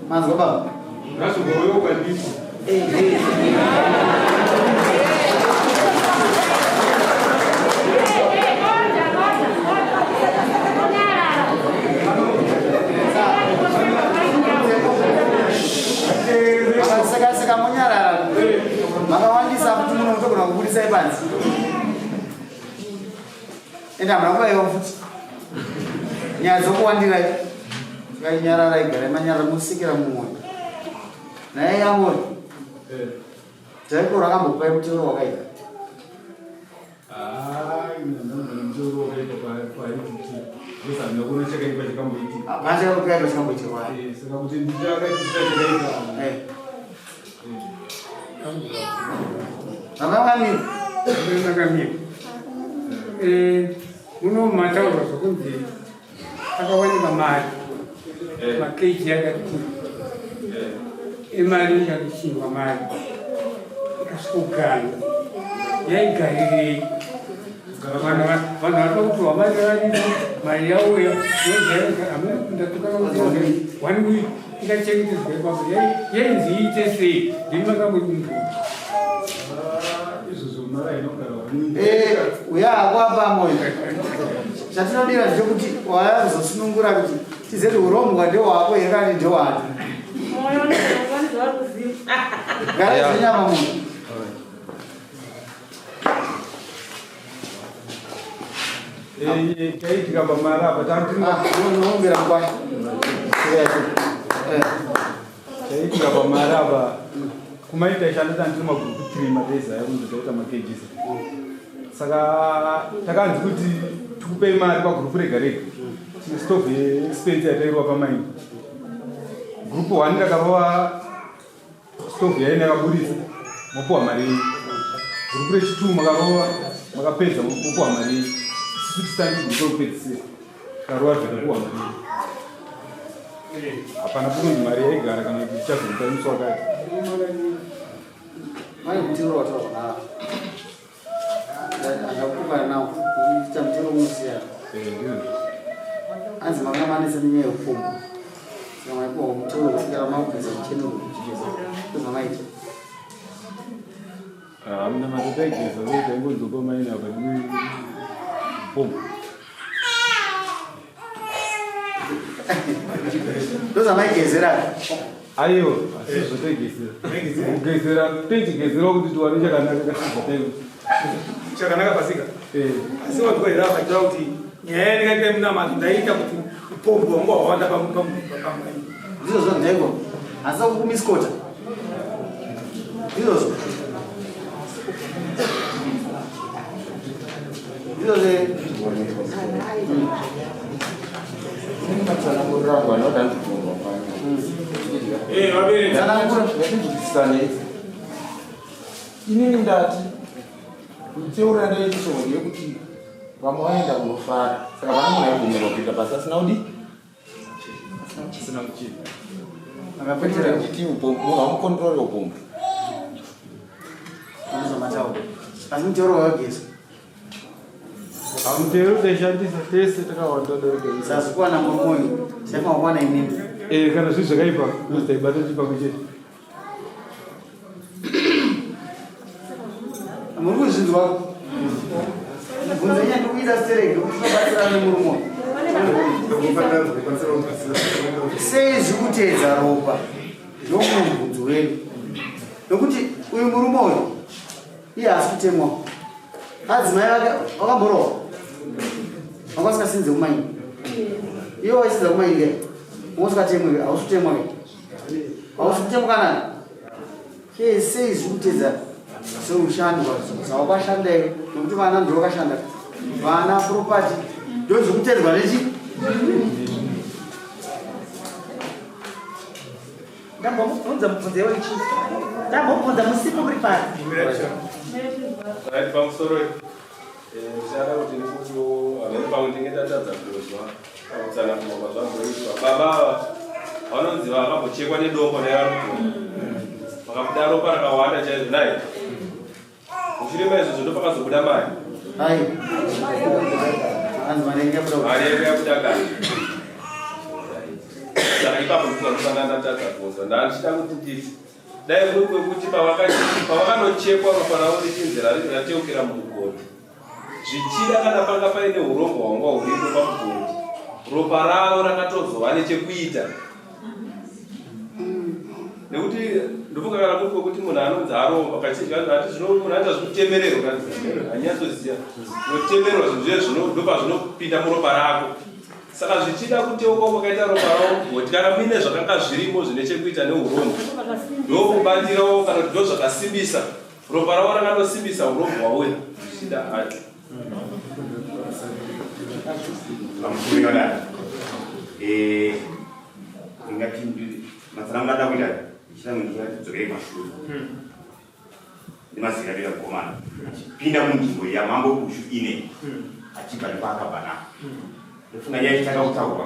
manzwa baba ngazvogouyo kwandisi Seka monyarara makawandisa futi muno mutogona kubudisai panze ende hamuna kubaiwa futi nyaya dzokuwandirai tikainyararai garai manyarara mosekera mumwoyo naye yamori chaiko rakambokupai mutero wakaita hapana chakaipa chikamboitirwa Makakamira. Makakamira. Eh, muno mataurwa zvokunzi akawanika mari makeji akati imari yakachinjwa mari ikasvikogara yaigarirei vanhu varikuda kupiwa mari variko mari yauya ndatukana one week ikachengetedzwa ipapo yainzi iite sei ndini makamboikumbuka uya hako apa moyo chatinodira ndechekuti waya kuzosunungura kuti tizive kuti urombwa ndewako here kana ndewani gara zvenyama munhu Chaitika pamari apa tanoongera nguva. Chaitika pamari apa kumaita ishanda tandiri magurupu 3 madays aya kunzi taita makejisa. Saka takanzi kuti tikupei mari pagurupu rega rega. Tine stove yeexpense yatairwa pamaini. Group 1 rakarova stove yaine yakaburitsa mopiwa mari yenyu. Group rechi2 makarova makapedza mopiwa mari yenyu. Isusu titangi group rekupedzisira. Takarova zvakapiwa mari yenyu. Hapana kunonzi mari yaigara kana kuti tichazomupa musi wakati. Mai mutero wataura nawo. Ndakupokana nawo kuita mutero unosiyana. Anzi manga manetsa nenyaya yeupfumi. Saka maipiwa mutero wekuti kana makubvisa mucheno ndozvamaita. Hamuna mari taigeza uye taingonzopa maini apa pombo. Ndozvamaigezera. Aiwa, asi zvotaigezera. Kugezera toichigezerawo kuti tiwane chakanaka kasizvataiwo. Chakanaka pasika. Eh. Asi vanhu vaira vachitaura kuti nyaya yandikaita munamato ndaita kuti upombo hwangu hwawanda pamwe. Ndizvozvo ndego. Asi kukumiskota. Ndizvozvo. Ndizvozvo. Inini ndati kuteura ndaitiso ndeyekuti vamwe vaenda kunofara saka vana munhu aibvumirwa kuita basa asina kudi asina kuchii akapetera nditi munhu amukontrole upombo Asi mutero wageza. Mutero taishandisa tese takawanda darika. Sasi kuwana murume uyu, saifanira kuwana inini. Eh, kana zvinhu zvakaipa, because taibata chipamwe chete. Muri kuzvinzwa? Bvunza nyaya ndikuita stereki ndokuti tinobatsirana nemurume uyu. Sei zviri kuteedza ropa? Ndomumwe mubvunzo wedu. Nokuti uyu murume uyu iye haasi kutemwa. Adzimai vake vakamborohwa. Vanga vasikasinze kumaini. Iwe waisinza kumaini ke? Wanga usikatemwi ke? Hausi kutemwa ke? Hausi kutemwa kana? Ke sei zviri kutedza seushandwa zvawakashanda iwe nokuti vana ndivo vakashanda. Vana property ndo zviri kutedzwa nechi? Ndambomubvunza mubvunzo iwe chief. Ndambomubvunza musipo muri pari. Right, pamusoro eh, ndichada kuti ndikutiwo hamene pamwe ndinge ndatadza kuzwa pakutsanangurwa kwazvamboitwa. Baba ava vanonzi vakambochekwa nedombo nevarikugona vakabuda ropa rakawanda chaizvo nai mushure maizvozvo ndopakazobuda mari Ai. Hanzi mari yangu yabuda. Mari yangu yabuda kare. Saka ipapo ndinofanira ndatadza kunzwa. Ndandichida kuti nditi dai kuri kwekuti pavakanochekwa ropa ravo richinzi rateukira mumugodhi zvichida kana panga paine urongwa hwanga huripo pamugodhi ropa ravo rakatozova nechekuita nekuti ndofunga kana kuri kwekuti munhu anonzi aromba kazhinji kacho hati zvino munhu anoita zvekutemererwa kana hanyatsoziva unotemererwa zvinhu zviye zvino ndopazvinopinda muropa rako saka zvichida kuteuka kwakaita ropa ravo mugoti kana muine zvakanga zvirimo zvine chekuita neurombo ndokubatirawo kana kuti ndozvakasimbisa ropa ravo rakandosimbisa urombo hwauya zvichida hacho Pamusoro eh ingati matsanangura ada kuita ndichida kuti tidzokere mashure nemazera edu vakomana achipinda munzvimbo yamambo bushu ine achibva nepaakabva napo ndofunga nyaya ichitanga kutaurwa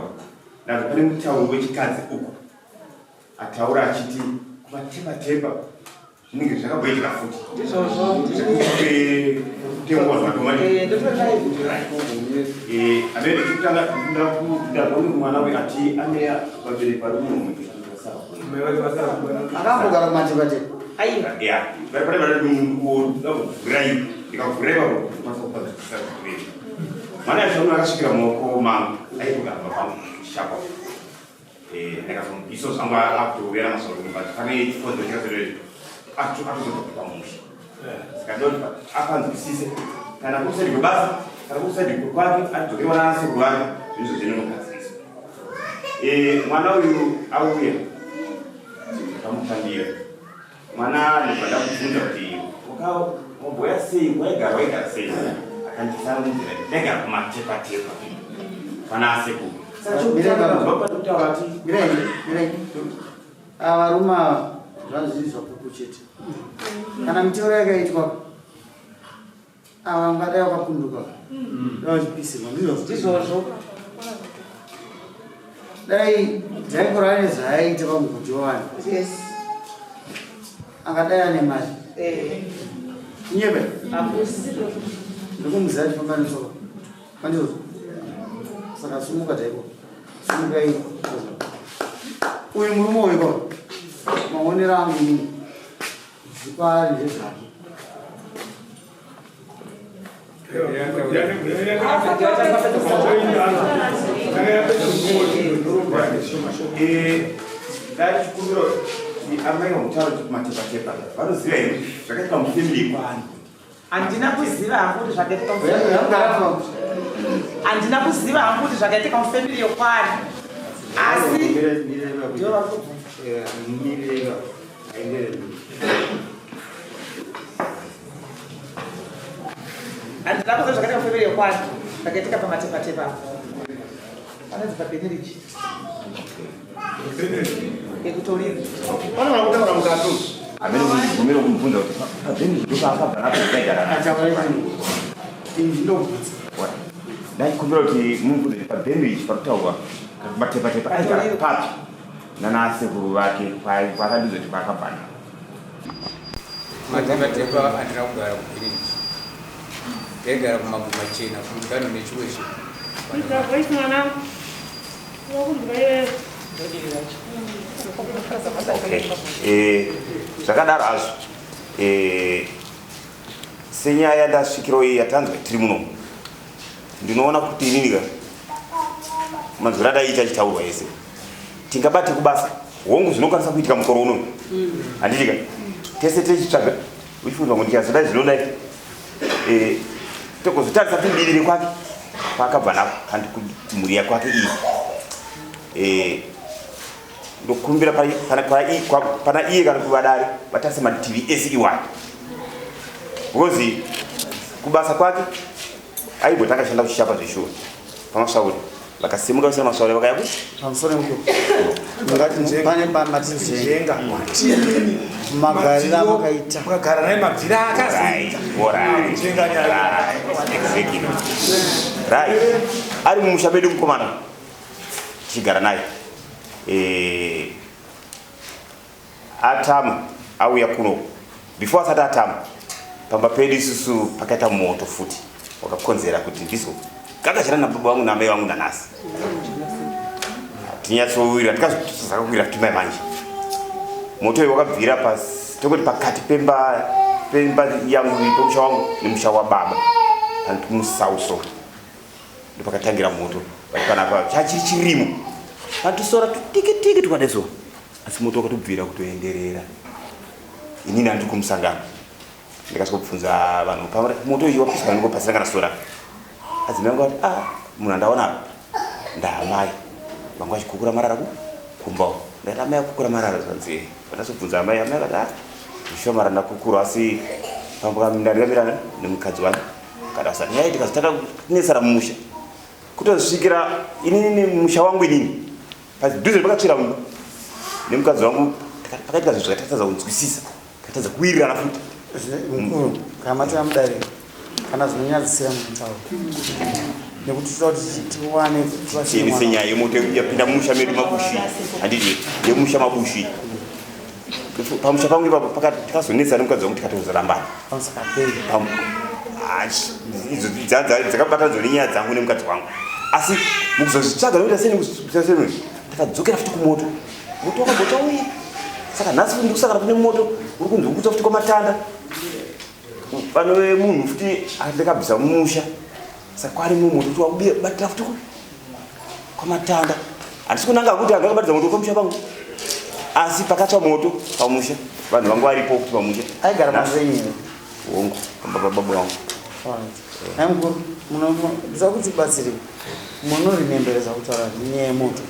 ndabva pane mutauri wechikadzi uku ataura achiti kuvatepatepa zvinenge zvakamboitika futi ndizvozvo amene chekutanga ndakunda mwana uyu ati ane vabereki vari muno Akambogara kumatepatepa. Mwana yacho akasvikira mumaoko mangu aigara pangu shapa Eh, ndakazomubiso zvangu akutovera masoro but pane chikonzero chakazorei atozobva pamusha saka ndoti apanzwisise kana kusaidi kwebasa kana kusaidi kwake adzokewa nasekuru vake zvinhu zvinonogadzirisa eh, mwana uyu auya takamutambira mwana ndobva ndamubvunza kuti wamboya sei waigara waigara sei akanditsanangudzira ndaigara kumatepatepa pana asekuru. Ava varume ava zvazviri zvapupu chete. Kana miteuro yakaitwa, ava vangadai vakapunduka, dai vachipisirwa, ndizvo? Ndizvozvo. Dai dhaikora ane zvaaita pamugodhi wavanhu, angadai ane mari. Nyebe ndikumuziva achifamba netsoka, pandizvozvo. Saka sumuka dhaiko, sumukai. Uyu murume uyu ko, maonero angu inini, zvipaari ndezvake. Ndachikumbira amai vamutaura kuti kumatepatepa vanoziva here zvakaitika mufamily kwani? Handina kuziva hangu kuti zvakaitika mufamily. Handina kuziva hangu kuti zvakaitika mufamily yokwani, asi ndivo vari kubvunza. Mirira, aenderere. Handina kuziva zvakaitika mufamily yokwani, zvakaitika pamatepatepa apo panonzi paBenerichi ekutorira. Panogona kutaura mukati. Amene kundibvumira kumubvunza kuti pabheni ndopaakabva napo taigara. Ndinobvunza. Ndachikumbira kuti mumubvunze kuti paBenridge parikutaurwa matepatepa aigara papi nanasekuru vake, kwaakadudza kuti kwaakabva nako. Matepatepa handina kugara kuBenridge, ndaigara kuMaguma Chena, kumugano neChiweshe. Voice mwana. Wakunzwa iwewe. Okay. Zvakadaro hazvo, senyaya yandasvikiro iyi yatanzwa tiri muno, ndinoona kuti inini ka manzwiro andaiita achitaurwa ese, tingabate kubasa, hongu, zvinokwanisa kuitika mukoro unoyu, handiti ka? Tese tichitsvaga uchifunga kuti chazodai zvinodai. Togozotarisa kumbirire kwake kwaakabva nako kandi kumhuri yakwake iyi. Ndokumbira pana iye kana kuvadare vatarise mativi ese iwayo, because kubasa kwake aimboti akashanda kuchishapa zveshuwa paMasvauri, vakasimuka vasina Masvauri, vakaya ku Pamusoro mukuru, pane pamatinjenga magariro amakaita. Mukagara naye mabvira akazoita. Exactly, right. Ari mumusha medu mukomana tichigara naye. Atama auya kuno, before asati atama pamba pedu isusu pakaita moto futi wakakonzera kuti ndizo kakashanda nababa vangu namai vangu nanhasi tinyatsowira tikazakakwira futi mai manje. Moto uyu wakabvira pasi, tongoti pakati pemba yangu, pemusha wangu nemusha wababa, pamusauso ndopakatangira moto. But panapa chachiri chirimo patusora tutikitiki tukadai so, asi moto wakatobvira kutoenderera. Inini handiri kumusangano, ndikasvikobvunza vanhu pamwe moto uyu wapiswa niko pasina kana sora. Adzimai vangu vati, "Ah, munhu andaona apa ndaamai vangu vachikukura marara kumba." Ndati, "Amai akukura marara?" Zvanzi vandazobvunza amai, amai vati, "Ah, ndishuwa marara ndakukura, asi ndandikamirana nemukadzi wangu." Kada usati nyaya tikazotanga kunesana mumusha kutosvikira inini musha wangu inini padhuze pakatsvira mumba nemukadzi wangu, pakaitika zvinhu zvakatadza kunzwisisa, tikatadza kuwirirana futi. Mukuru, kana matira mudare, kana zvinonyadzisira mumutauro, nekuti toda kuti tiwane tibatsire Ini mwana. Senyaya yemoto yapinda mumusha medu mabushi, handiti? Yemusha mabushi, pamusha pangu ipapo tikazonetsana nemukadzi wangu, tikatozorambana. Pamusakaperi. Idzo dzakabatanidzwa nenyaya dzangu nemukadzi wangu, asi mukuzozvitsvaga nokuita sei, takadzokera futi kumoto. Moto wakabva tauya, saka nhasi futi ndikusangana kune moto uri kunzi uri kutsva futi kwamatanda, panove munhu futi andakabvisa mumusha. Saka kwari mumwe moto kuti wakubatira futi kwamatanda. Handisi kunanga kuti anhu akabatidza moto pamusha pangu, asi pakatsva moto pamusha vanhu vangu varipo futi pamusha. Aigara pamusenyi here? Hongu, pamba pababa vangu. Hai mukuru, ndinoda kuti batsire, munorimembereza kutaura nenyaya yemoto.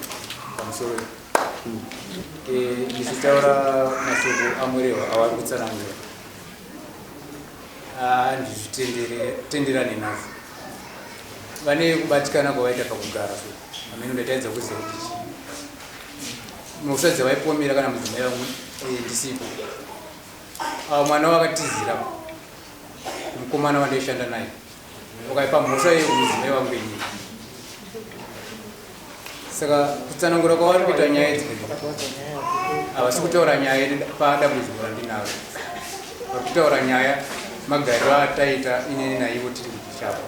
Pamusoro, ndichitaura mashoko amurehwa avari kutsanangura, handizvitenderane nazvo. Vane kubatikana kwavaita pakugara so amene ndataedza kuziva kuti chii mhosva dzavaipomera kana mudzimai vangu eh, ndisipo. Ava mwana wakatizira mukomana wandaishanda naye wakaipa mhosva iyo kumudzimai wangu inini. Saka kutsanangura kwavari kuita nyaya idzi havasi kutaura nyaya padambudziko randinaro, vari kutaura nyaya magariro ataita inini naivo tiri kuchapa.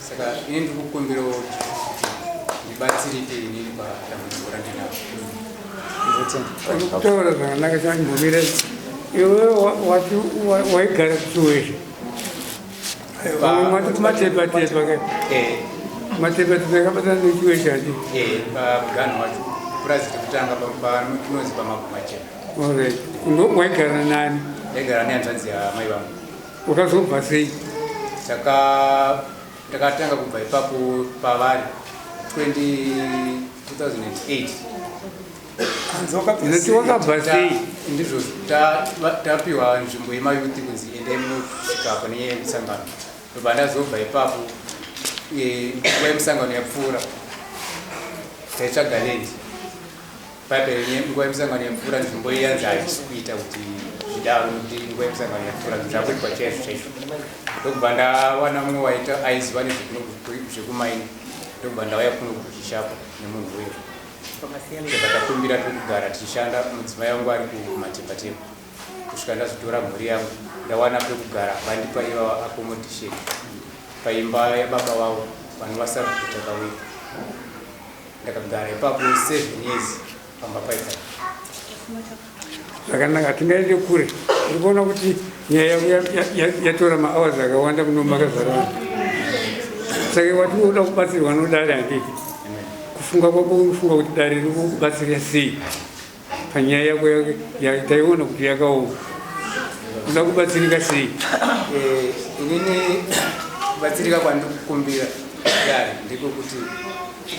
Saka ini ndiri kukumbirawo kuti ndibatsirike inini padambudziko randinaro. Kutaura zvakanaka chaimbomira iwe wati waigara kuchiweshe vamwe mati matepatepa ke eh. matepatepa yakabatana nechiweshe ati eh, pamuganho wacho purazi rekutanga panonzi pamagumachena. Alright, waigara nani? Ndaigara nehanzvadzi yamai vangu. Wakazobva sei? Ndakatanga kubva ipapo pavari 2008. Ndati wakabva sei? Ndizvo tapiwa nzvimbo yemayuthi kunzi endai munosvika apa nenyaya yemusangano. Ndobva ndazobva ipapo eh, nguva yemusangano yapfuura taitsvaga land paipa nguva yemusangano yapfuura nzvimbo iyi yanzi haisi kuita kuti zvidaro nekuti nguva yemusangano yapfuura zvinhu zvakuitwa chaizvo chaizvo. Ndokubva ndawana mumwe waita aiziva nezvekumaini ndokubva ndauya kuno kuchishapo nemunhu uyo. Ndobva takumbira pekugara tichishanda mudzimai wangu ari kumatepatepa kusvika ndazotora mhuri yangu ndawana pekugara vandipa ivava accommodation paimba yababa vavo vanova sabhuku Takawira. Ndakagara ipapo 7 years pamba paipa. Zvakanaka, tingaende kure. Uri kuona kuti nyaya yako yatora mahours akawanda muno makazara vanhu. Saka wati unoda kubatsirwa nodare handiti? Kufunga kwako unofunga kuti dare riri kukubatsira sei panyaya yako taiona kuti yakaoma. Unoda kubatsirika sei? Eh, inini kubatsirika kwandikukumbira dare ndekwekuti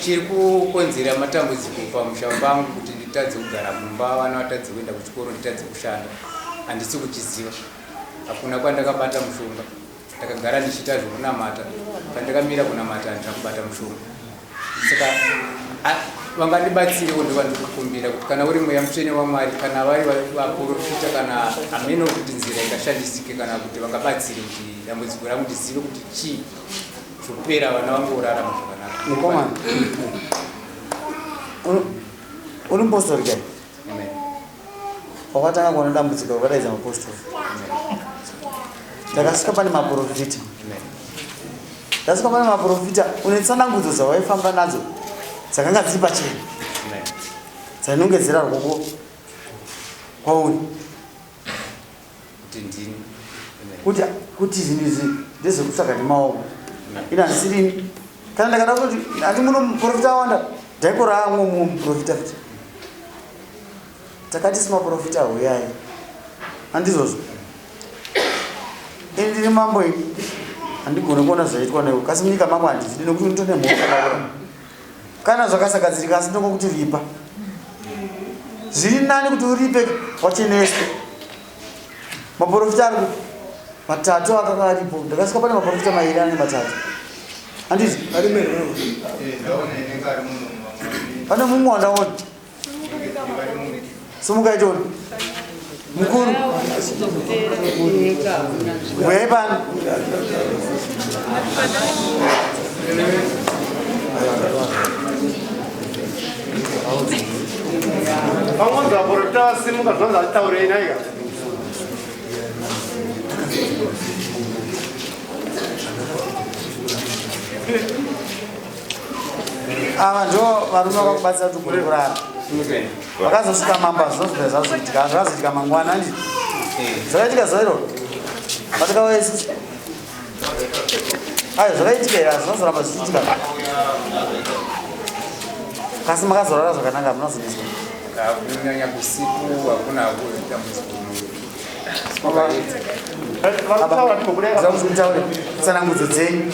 chiri kukonzera matambudziko pamusha pangu kuti nditadze kugara mumba, vana vatadze kuenda kuchikoro, nditadze kushanda, handisi kuchiziva. Hakuna kwandakabata mushonga, ndakagara ndichiita zvekunamata. Pandakamira kunamata handina kubata mushonga. Saka vangandibatsirewo ndovandikukumbira kuti kana uri mweya mutsvene waMwari, kana vari vaprofita, kana hameno kuti nzira ingashandisike, kana kuti vangabatsire kuti dambudziko rangu ndizive kuti chii zvopera, vana vangu vorarama zvakanaka. Mukomana, uri mupostori kai? Wakatanga kuona dambudziko wakadaidza mapostori. Ndakasvika pane maprofita. Ndasvika pane maprofita, une tsanangudzo dzawaifamba nadzo dzakanga dziri pachena dzainongedzera rwoko kwauri kuti ndini kuti kuti zvinhu izvi ndezvekutsvaga nemaoko ini handisirini kana ndakada kuti handi muno muprofita awanda dhaikora amwe mumwe muprofita futi takati simaprofita huyai handizvozvo ini ndiri mambo ini handigone kuona zvaitwa newe kasi munyika mangu handizvidi nekuti unotone mhosva kana zvakasagadzirika asi ndongokuti ripa zviri nani kuti uripe wacheneswe maprofita ari kupi matatu akanga aripo ndakasvika pane maprofita mairi ane matatu handizi pane mumwe wandaona Sumukai tione. Mukuru. Uyai pano. Vamwe vaporofita vasimuka zvanzi hatitaurei naika. Ava ndo varume vakakubatsira kuti ugone kurara. Vakazosvika mambo hazvina zvazoitika, zvakazoitika mangwana handiti? Zvakaitika zuva iroro. Vatikauya isusu. Ayo zvakaitika here hazvinozoramba zvichiitika. Kasi makazorara zvakanaka hamuna kuzonetswa. Kunyanya kusiku hakuna dambudziko. Mutaure tsanangudzo dzenyu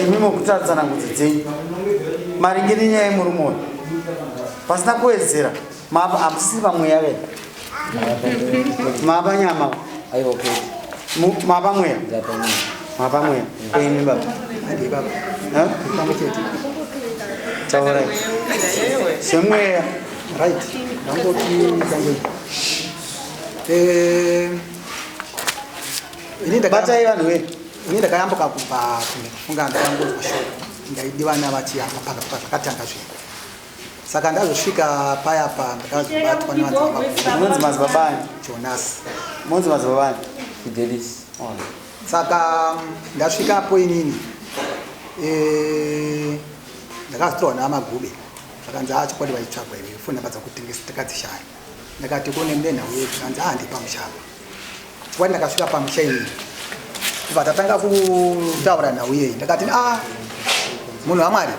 imi mokutaura tsanangudzo dzenyu maringe nenyaya yemurume uyu pasina kuwedzera mapa hamusisiri pamweya ve mapa nyama mapa mweya mapa mweya imi baba. Taurai. Semweya. Right. Ndangoti ndangoti. Eh ini Batai vanhu we. Ini ndakayambuka kubva kufunga ndakangonzwa shoko ndaidiwa navachiyamba paka zvakatanga zvinhu. Saka ndazosvika paya pa ndakazobatwa nevanhu. Munonzi madzibaba ani? Jonas. Munonzi madzibaba ani? Fidelis. Saka ndasvikapo inini eh, ndakazotorwa naamagube zvakanzi a chokwadi vaitsvagwa iwe foni namba dzakutengesa takadzishaya ndakati kone mune nhau yedu zvakanzi a ndipamusha apa chokwadi ndakasvika pamusha inini kubva tatanga kutaura nhau iyeyi ndakati a munhu wamwari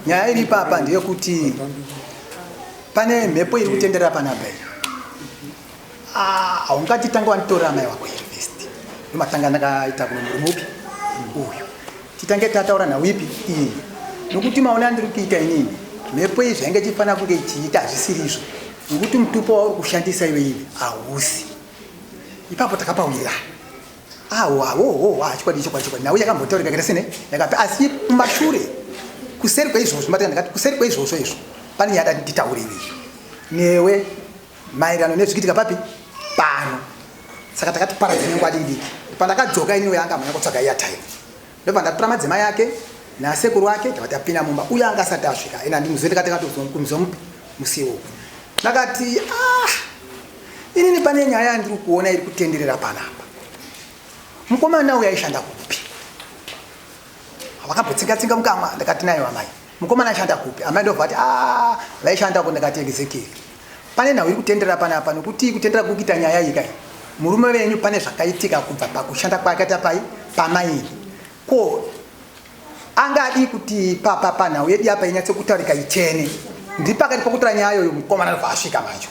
nyaya iri ipapa ndeyekuti pane mhepo iri kutenderera panapa iyi Ah, haungati tanga wanditorera amai wako here first ndomatanga ndakaita kuno murume upi uyu titange tataura nhau ipi iyi nokuti maona andiri kuita inini mhepo iyi zvainge ichifanira kunge ichiita hazvisiri izvo nokuti mutupo wauri kushandisa iwe ivi hausi ipapo takapawirana awawowowa chokwadi chokwadi chokwadi nhau yakambotaurika kaita sene yakati asi kumashure kuseri kweizvozvo matanga ndakati kuseri kweizvozvo izvo pane nyaya dati nditaure izvo newe maererano nezvikuitika papi pano saka takati paradza nenguva diki diki pandakadzoka iniwe anga mhanya kutsvaga airtime ndobva ndatora madzimai ake nasekuru ake tava tapinda mumba uyo anga asati asvika ina ndimuzive ndikati katokumziva mupi musiwo ndakati ah inini pane nyaya yandiri kuona iri kutenderera panapa mukomana uyo aishanda kupi vakambotsinga tsinga mukamwa ndakati nayo amai mukomana aishanda kupi amai ndobva vati ah vaishanda ku ndakati ezekiel pane nhau iri kutenderera panapa nokuti kutendera kuri kuita nyaya iyi kai murume venyu pane zvakaitika kubva pakushanda kwaakaita pai pamaini ko anga adii kuti papa panhau yedu apa inyatse kutaurika ichene ndiri pakati pokutora nyaya yoyo mukomana ndobva asvika manje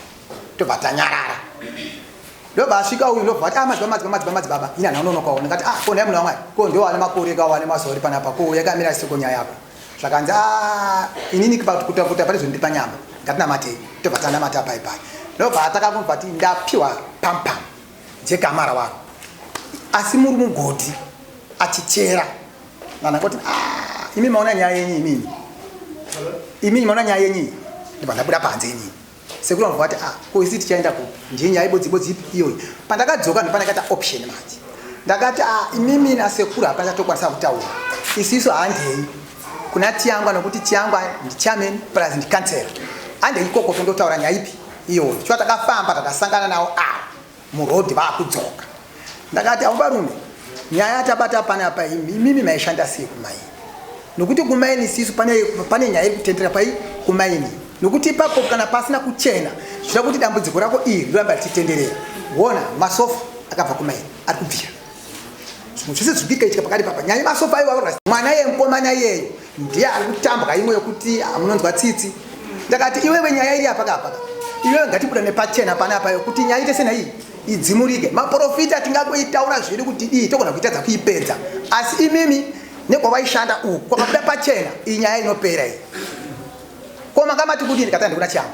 tobva tanyarara ndobva asvika uyu ndobva ati ah madzibaba madzibaba madzibaba madzibaba ini handina kunonokawo ndikati ah ko nhai munhu wamwari ko ndiwo ane makore kawo ane mazuva uri panapa ko yakamira seko nyaya yako zvakanzi ah inini kuta kuta pane zvondipa nyama ngatinamatei tobva tanamata pai pai ndobva atakakumva ti ndapiwa pampam jekamara wako asi muri mugodhi achichera ndakoti ah imi maona nyaya yenyu imimi imimi maona nyaya yenyu ndobva ndabuda panze inini sekuru vanobva vati ah ko isi tichaenda kupi ndiye nyaya ibodzi ibodzi ipi iyoyi pandakadzoka ndopandakaita option manje ndakati ah imimi nasekuru hapana chatokwanisa kutaura isisu handei kuna tiyangwa nokuti tiyangwa ndichairman plus ndicancel handei ikoko tondotaura nyaya ipi iyoyo chiva takafamba takasangana nawo ava muroad vakudzoka ndakati avo varume nyaya yatabata panapa imimi maishanda sei kumaini nokuti kumaini sisu pane, pane nyaya iri kutendera pai kumaini nokuti ipapo kana pasina kuchena zvida kuti dambudziko rako iri rinoramba richitenderera wona masofa akabva kumaini ari kubvira zvinhu zvese zviri kuitika pakati papa nyaya yemasofa iwawo mwana iye mukomana iyeyo ndiye ari kutambwa imwe yokuti amunonzwa tsitsi ndakati iwewe nyaya iri apaka apaka iwewe ngatibuda nepachena panapa yokuti nyaya ite sena iyi idzimurike maprofita tingangoitaura zviri kuti dii togona kuitadza kuipedza asi imimi nekwavaishanda uku kwakabuda pachena iyi nyaya inopera iyi ko manga mati kudini ndikati ndikuda chiyango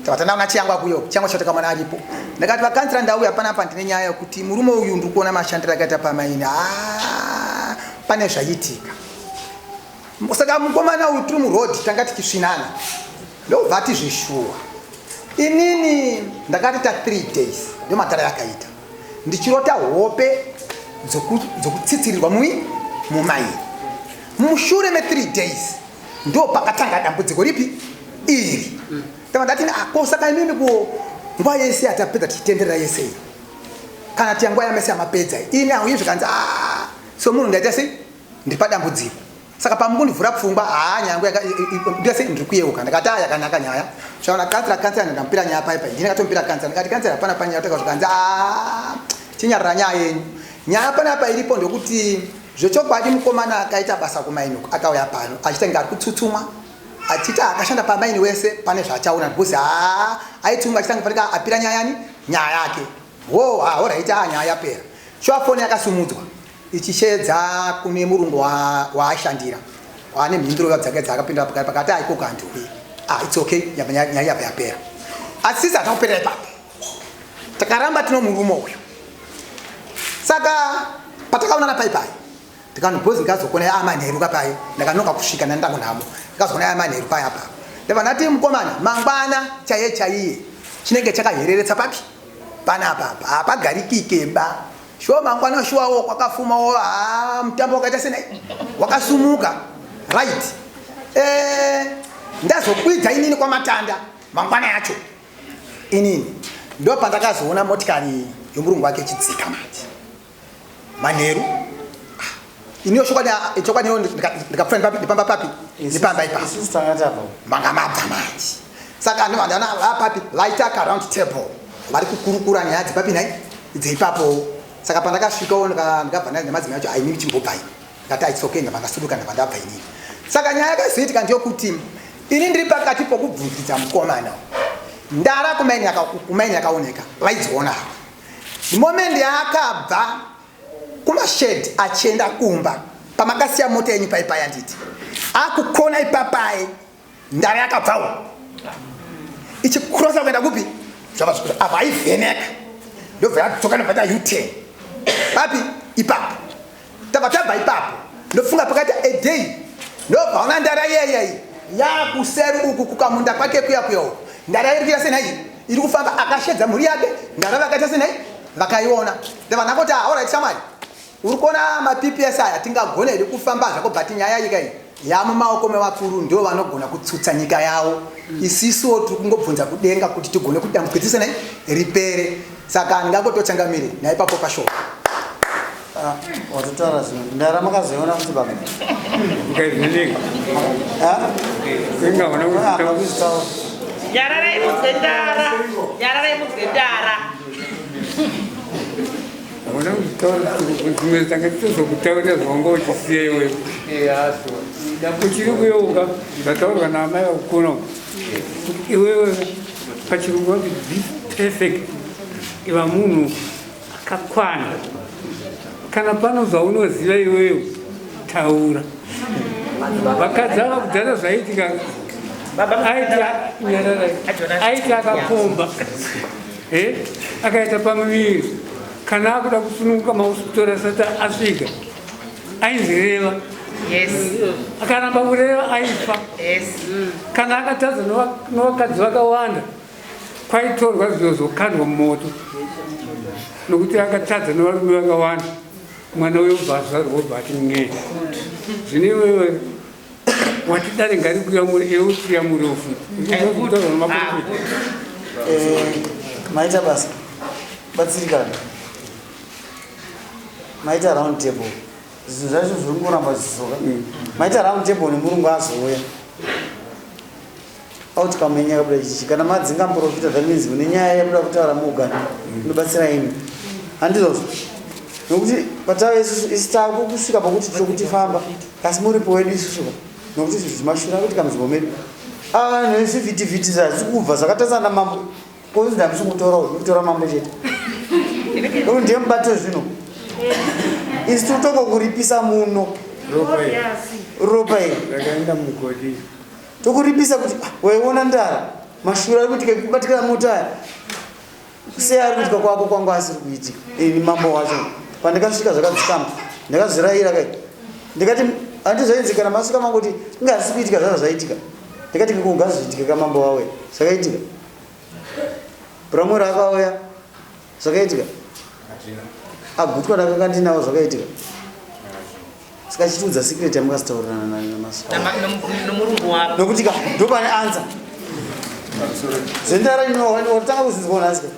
tava tandaona chiyango akuyo chiyango chacho takamwana aripo ndakati vakansira ndauya panapa ndine nyaya yokuti murume uyu ndiri kuona mashandiro akaita pamaini ah, pane zvaiitika saka mukomana uyu tiri muroad tanga tichisvinana ndobva ati zveshuwa inini ndakati ta 3 days ndomatara yakaita ndichirota hope dzokutsitsirirwa mui mumaini mushure me 3 days ndo pakatanga dambudziko ripi iri tava ndati ah, ko saka imimi ko nguva yese yatapedza tichitenderera yese iyi kana tiya nguva yamese yamapedza ini auye zvikanzi ah, so munhu ndaita sei ndiri padambudziko saka pamukundivhura pfungwa haa nyaya yangu ndira sei ndiri kuyeuka ndakati a yakanaka nyaya zvaona kansera kansera ndamupira nyaya pai pai ndini ndakatompira kansera ndikati kansera hapana panyaya taka zvikanzi a chinyarara nyaya yenyu nyaya panapa iripo ndokuti Zvechokwadi mukomana akaita basa kumaini uku akauya pano achiita kunge ari kutsutsumwa achiita akashanda pamaini wese pane zvaachaona because haa aitsunga achiita kunge fanika apira nyaya yani nyaya yake ho ha horaiti haa nyaya yapera shuwa foni yakasumudzwa ichisheedza kune murungu waaishandira waane mhinduro dzake dzaakapindura pakati pakati aikoko handiuyi ah it's okay nyaya yabva yapera asi sisi hatina kuperera ipapo takaramba tino murume uyu saka patakaonana pai pai Ndikanobhozi ndikazokona amanheru kapaye ndakanoka kusvika nandakunhamo ndikazoona amanheru paya apa. Ndabva ndati mukomana mangwana chaiye chaiye chinenge chakahereretsa papi panapa apa hapagarikike ba shuwa mangwana shuwawo kwakafumawo haa mutambo wakaita senai wakasumuka right eh, ndazokwidza inini kwamatanda mangwana yacho inini ndopandakazoona motikari yomurungu wake ichidzika manje manheru ah, iniyo chokwadi ah, chokwadi ndikapfuura ndipamba papi ndipamba ipapo manga mabva manje saka ndivandana vapapi vaita ka round table vari kukurukura nyaya dzepapi nhai dzeipapo saka pandakasvikawo ndikabva nemadzimai acho aini chimbobvai ndikati ah, it's okay ndabva ndasuduka ndabva ndabva inini saka nyaya yakazoitika ndeyokuti ini ndiri pakati pokubvunzidza mukomana ndara kumaini yakaoneka vaidziona ava moment yaakabva kumashed achienda kumba pamakasiya mota yenyu paipaya nditi akukona ipapaye ndara yakabvawo ichikrosa kuenda kupi apa aivheneka ndobva yadzoka ndobva ita uten papi ipapo tabva tabva ipapo ndofunga pakaita a day ndobva ona ndara iyeyei yakuseri uku kukamunda kwake kuya kuya uku ndara iri kuita senai iri kufamba akashedza mhuri yake ndara vakaita senai vakaiona ndabva ndangoti ah, alright shamwari uri kuona mapps aya tingagona here kufamba zvako but nyaya yika iyi yamumaoko mevakuru ndo vanogona kutsutsa nyika yavo isisuwo tiri kungobvunza kudenga kuti tigone kuti dambudziko senai ripere saka ndingangotochangamire naipapo pashoko Ah, watotaura zvinhu ndara makazoiona kuti baba Nyararai mudzwe ndara. Nyararai mudzwe ndara. Hauna kuzvitaura zvimwe tanga titozokutaurira zvawanga uchisiya iwewe. Uchiri kuyeuka zvataurwa naamai vakuno kuti iwewe pachirungu vanoti be perfect iva munhu akakwana kana pano zvaunoziva iwewe taura vakadzi ava kudhara zvaiitika aiti akakomba eh, akaita pamuviri kana akuda kusununguka mahospital asati asvika ainzi reva akaramba kureva aifa kana akatadza novakadzi vakawanda kwaitorwa zviyo zvokandwa mumoto nokuti akatadza nevarume vakawanda mwana uyo obva azvarwa obva ati n'e zvino iwewe wati dare ngarikuyamure iwe utiyamurewo futi kutaurwa nemaprofita eh, maita basa batsirikana maita round table zvinhu zvacho zviri kungoramba zvichizoka maita round table nemurungu azouya Outcome yenyu yakabuda chichi kana madzinga muprofita that means mune nyaya yamuda kutaura moga inobatsira imi handizvozvo nokuti patave isusu isu takusvika pakuti tiri kufamba asi muripo wedu isusu ka nokuti izvi zvimashura akuitika munzvimbo medu ava nezvivhitivhiti zvazvisi kubva zvakatasana namambo kozi ndamusi kutora kutora mambo chete nokuti ndiye mubato zvino isu tiri kutongokuripisa muno ropa iri rakaenda mugodhi tokuripisa kuti ah, waiona ndara mashura ari kuitika kubatikana mota aya sei ari kuitika kwako kwangu asiri kuitika ini mambo wacho pandikasvika zvakadzikama ndakazvirayira kai ndikati handi zvainzi kana masvika mangu kuti inge hazisi kuitika zvazva zvaitika ndikati kiko ngazviitike kamambo wawe zvakaitika bramwero akauya zvakaitika agutwa ndakanga ndinawo zvakaitika saka chitiudza secret yamakasitaurirana nomurungu wako nokuti ka ndopane answer zendara inotanga kuzinzwa nhasi ka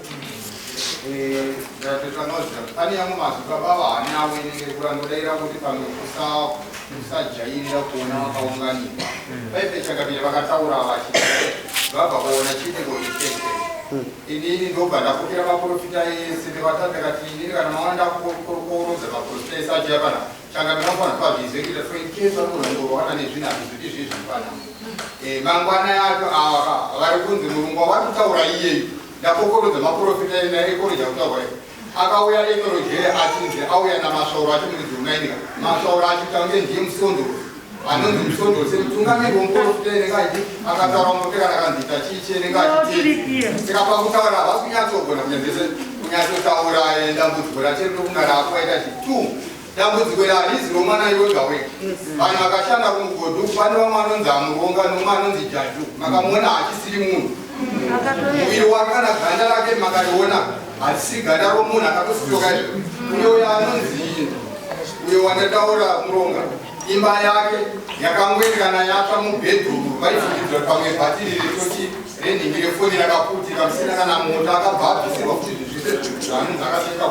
pane yamwe mazwi baba vahani avo inenge kurangodaira kuti pamwe kusajairira kuona vakaunganirwa paipe chakabira vakataura vachi vabva kuona chiitiko ichete Inini ndobva ndakokera maprofita ese ndikavata ndikati inini kana maona ndakukorodza maprofita ese achiya pana changamira mufana pazvize kuita so in case vanogona kungorwana nezvinhu hazvizviti zvizvi pana eh, mangwana yacho ava vari kunzi murungu wavari kutaura iyeyu ndakokorodza maprofita naekoroja kutaura akauya ekorojee achinzi auya namasvauro acho muridzi unainika masvauro achiita kunge ndiye musondoro anonzi musondoro semutungamiri wemuprofita enenge achi akataura muprofita kana akanzi ita chii chii enenge achiti saka pakutaura havasi kunyatsogona kunyatsotaura eh, dambudziko racho rinokunga raakuvaita chi two. Dambudziko iri harizi romwana wega wega. Vanhu vakashanda kumugodhi uku pane vamwe vanonzi amuronga nomwe anonzi Jaju. Makamuona hachisiri munhu. Muviri wake kana ganda rake makariona harisiri ganda romunhu akatositoka izvo. Uyo anonzi uyo wandataura muronga imba yake yakangoerekana yatsva mubhedhuru vaifungidzira kuti pamwe bhatiri retoti renhingi refoni rakaputika musina kana moto akabva abvisirwa kuti zvinhu zvese zvaanonzi akasvika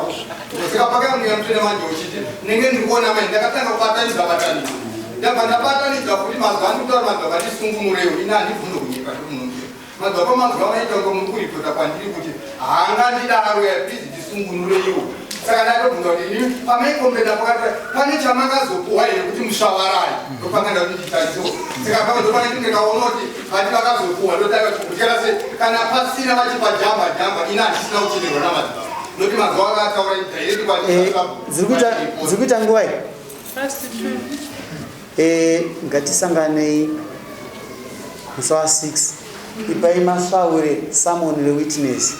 Saka pakauya mweya mutsvene manje uchiti ndinenge ndiri kuona mai ndakatanga kubatanidza batanidza ndabva ndabatanidza futi mazuva andiri kutaura madzibaba ndisungunurewo ini handibvunzo kunyepa ndikumunongera madzibaba mazuva maita kunge muri kuripota kwandiri kuti haangandidaro ya please ndisungunureiwo saka ndatobvunza kuti ini pamaikombenda pakati pane chamakazopuwa here kuti musvawarai ndopanga ndati nditariso saka pamwe ndopane ndikaona kuti vati vakazopuwa ndotanga kutyara se kana pasina vachipa jamba jamba ini handisina kuchenerwa namadzibaba noti mazuva akataura direct kwati Eh, dziri kuita nguva iyi Eh, ngatisanganei musi wa 6 ipai masvaure samoni rewitness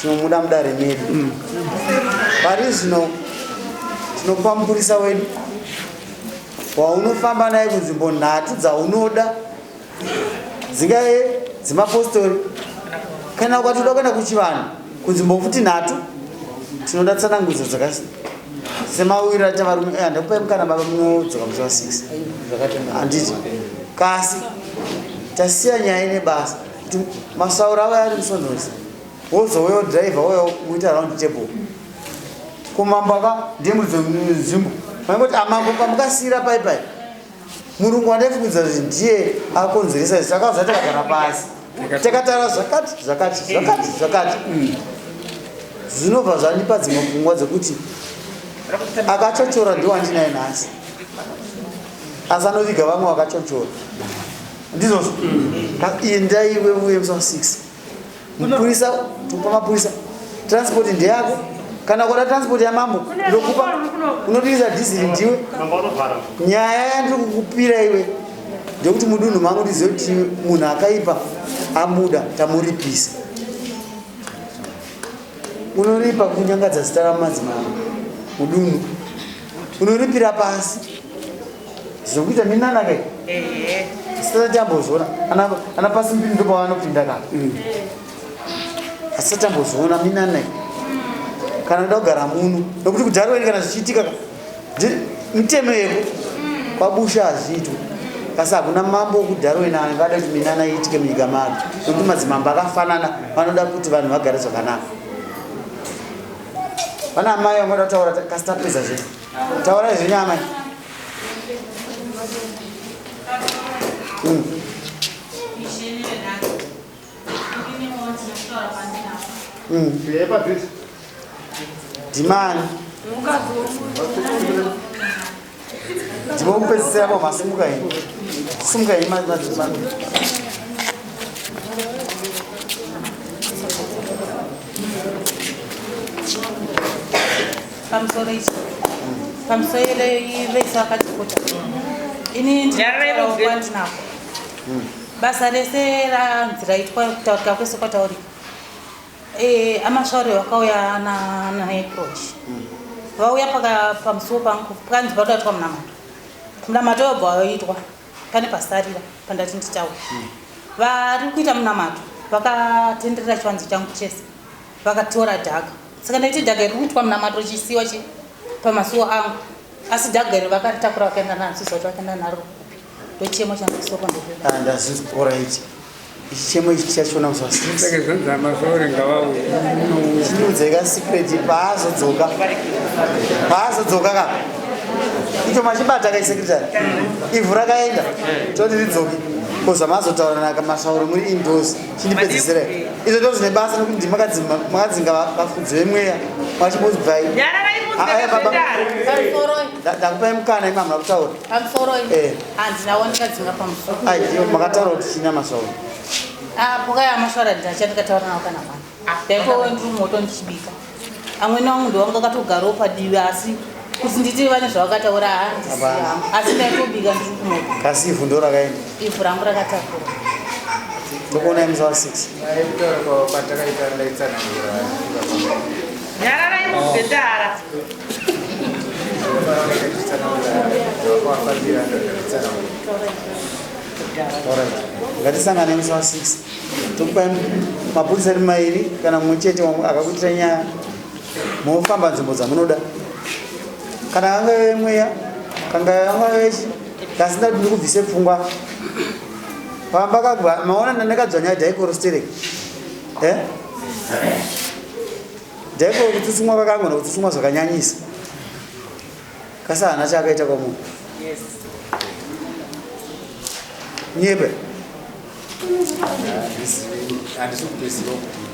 tinomuda mudare medu pari zvino tinopa mupurisa wedu waunofamba naye kunzvimbo nhatu dzaunoda dzingave dzemapostori kana ukati uda kuenda kuchivanhu kunzvimbo futi nhatu tinoda tsanangudzo dzaka semawiro aita varume eh, handakupai mukana baba munodzoka musi wa 6 handiti kasi tasiya nyaya ine basa kuti masauro avo ari musonhozi wozouya driver wouya muita round table kumambo aka ndiye muridzi wenzvimbo vaingoti amambo pamukasiyira pai pai murungu wandaifungidzira kuti ndiye akonzeresa izvi takauza takagara pasi takataura zvakati zvakati zvakati zvakati mm. zvinobva zvandipa dzimwe pfungwa dzekuti akachochora ndiwo andinaye nhasi asi anoviga vamwe vakachochora ndizvozvo indai iwe uye musi wa 6 mupurisa tupa mapurisa transport ndeyako kana kuda transport yamambo ndokupa unodirisa dhiziri ndiwe nyaya yandiri kukupira iwe ndekuti mudunhu mangu ndizive kuti munhu akaipa abuda tamuripisa unoripa kunyangadza zita ramadzimambo mudunhu unoripira pasi zvekuita minana kai asati ambozviona ana pasi mbiri ndopavanopinda ka asati ambozviona minana kana kuda kugara muno nokuti kudhara kana zvichiitika ka mitemo yeko kwabusha hazviitwe kasi hakuna mambo wekudharoina angada kuti minana iitike munyika make nokuti madzimambo akafanana vanoda kuti vanhu vagare zvakanaka vana amai vangada kutaura kasi tapedza zve taurai zvenyu amai mm. Mm. Dimani. Ndimokupedzisira po masimuka henyu. Simuka henyu madzimai. Pamusoro ichi. Pamusoro vese vakatikuta. Ini ndinako. Basa rese ranzi raitwa kutaurika kwese kwataurika. Eh, amasvaure vakauya naapproach vauya pamusuwo pangu pakanzi patoitwa munamato munamato wobva waitwa pane pasarira pandati nditaure vari kuita munamato vakatenderera chivanze changu chese vakatora dhaga saka ndaiti dhaga iri kuitwa munamato chisiwa chi pamasuwo angu asi dhaga iri vakaritakura vakaenda naro siziva kuti vakaenda naro kupi ndochemo chandaisoko ndokuda ndazvinzwa orit ichi chemo ichi tichachiona musi wa Saka zvanzi amasvaure ngavauye. Chindiudzai ka secret paazodzoka paazodzoka ka icho machibata kai secretary ivhu rakaenda toti ridzoke ko zvamazotaura naka masvauro muri indoors chindipedzisirai izvo ndo zvine basa nokuti ndimakadzinga vafudzi vemweya vachimbozibvai ndakupai mukana imi hamuna kutaura pamusoro Eh. handina wandikadzinga pamusoro aiyo makataura kuti china masvauro pokaya masvaura ndacha ndikataura nawo kana mwana ndaitove ndiri moto ndichibika amweni wangu ndowanga akatogarawo padivi asi kuti nditi vane zvavakataura handisi Hapana. asi ndaitobika ndiri kumoto kasi ivhu ndo rakaenda ivhu rangu rakatakura tokuonai musi wa 6 Kutaura kwatakaita ndaitsanangura Nyararai mubhedhara. Ndinofanira kunge ndichitsanangura zvakavafambira ndakatsanangura. Alright. Ngatisangane musi wa 6. Tokupai mapurisa ari mairi kana mumwe chete akakuitira nyaya. Mofamba nzvimbo dzamunoda. Kana anga mweya, kanga anga vechi, kasina kuti ndikubvise pfungwa. Pamba kagwa, maona ndakadzvanya dhaikoro sterek. Eh? Dhaikoro kutsutsumwa kwakangona kutsutsumwa zvakanyanyisa. Kasi haana chaakaita kwamunhu. Yes. Nyepe. Handisi kutoziva kuti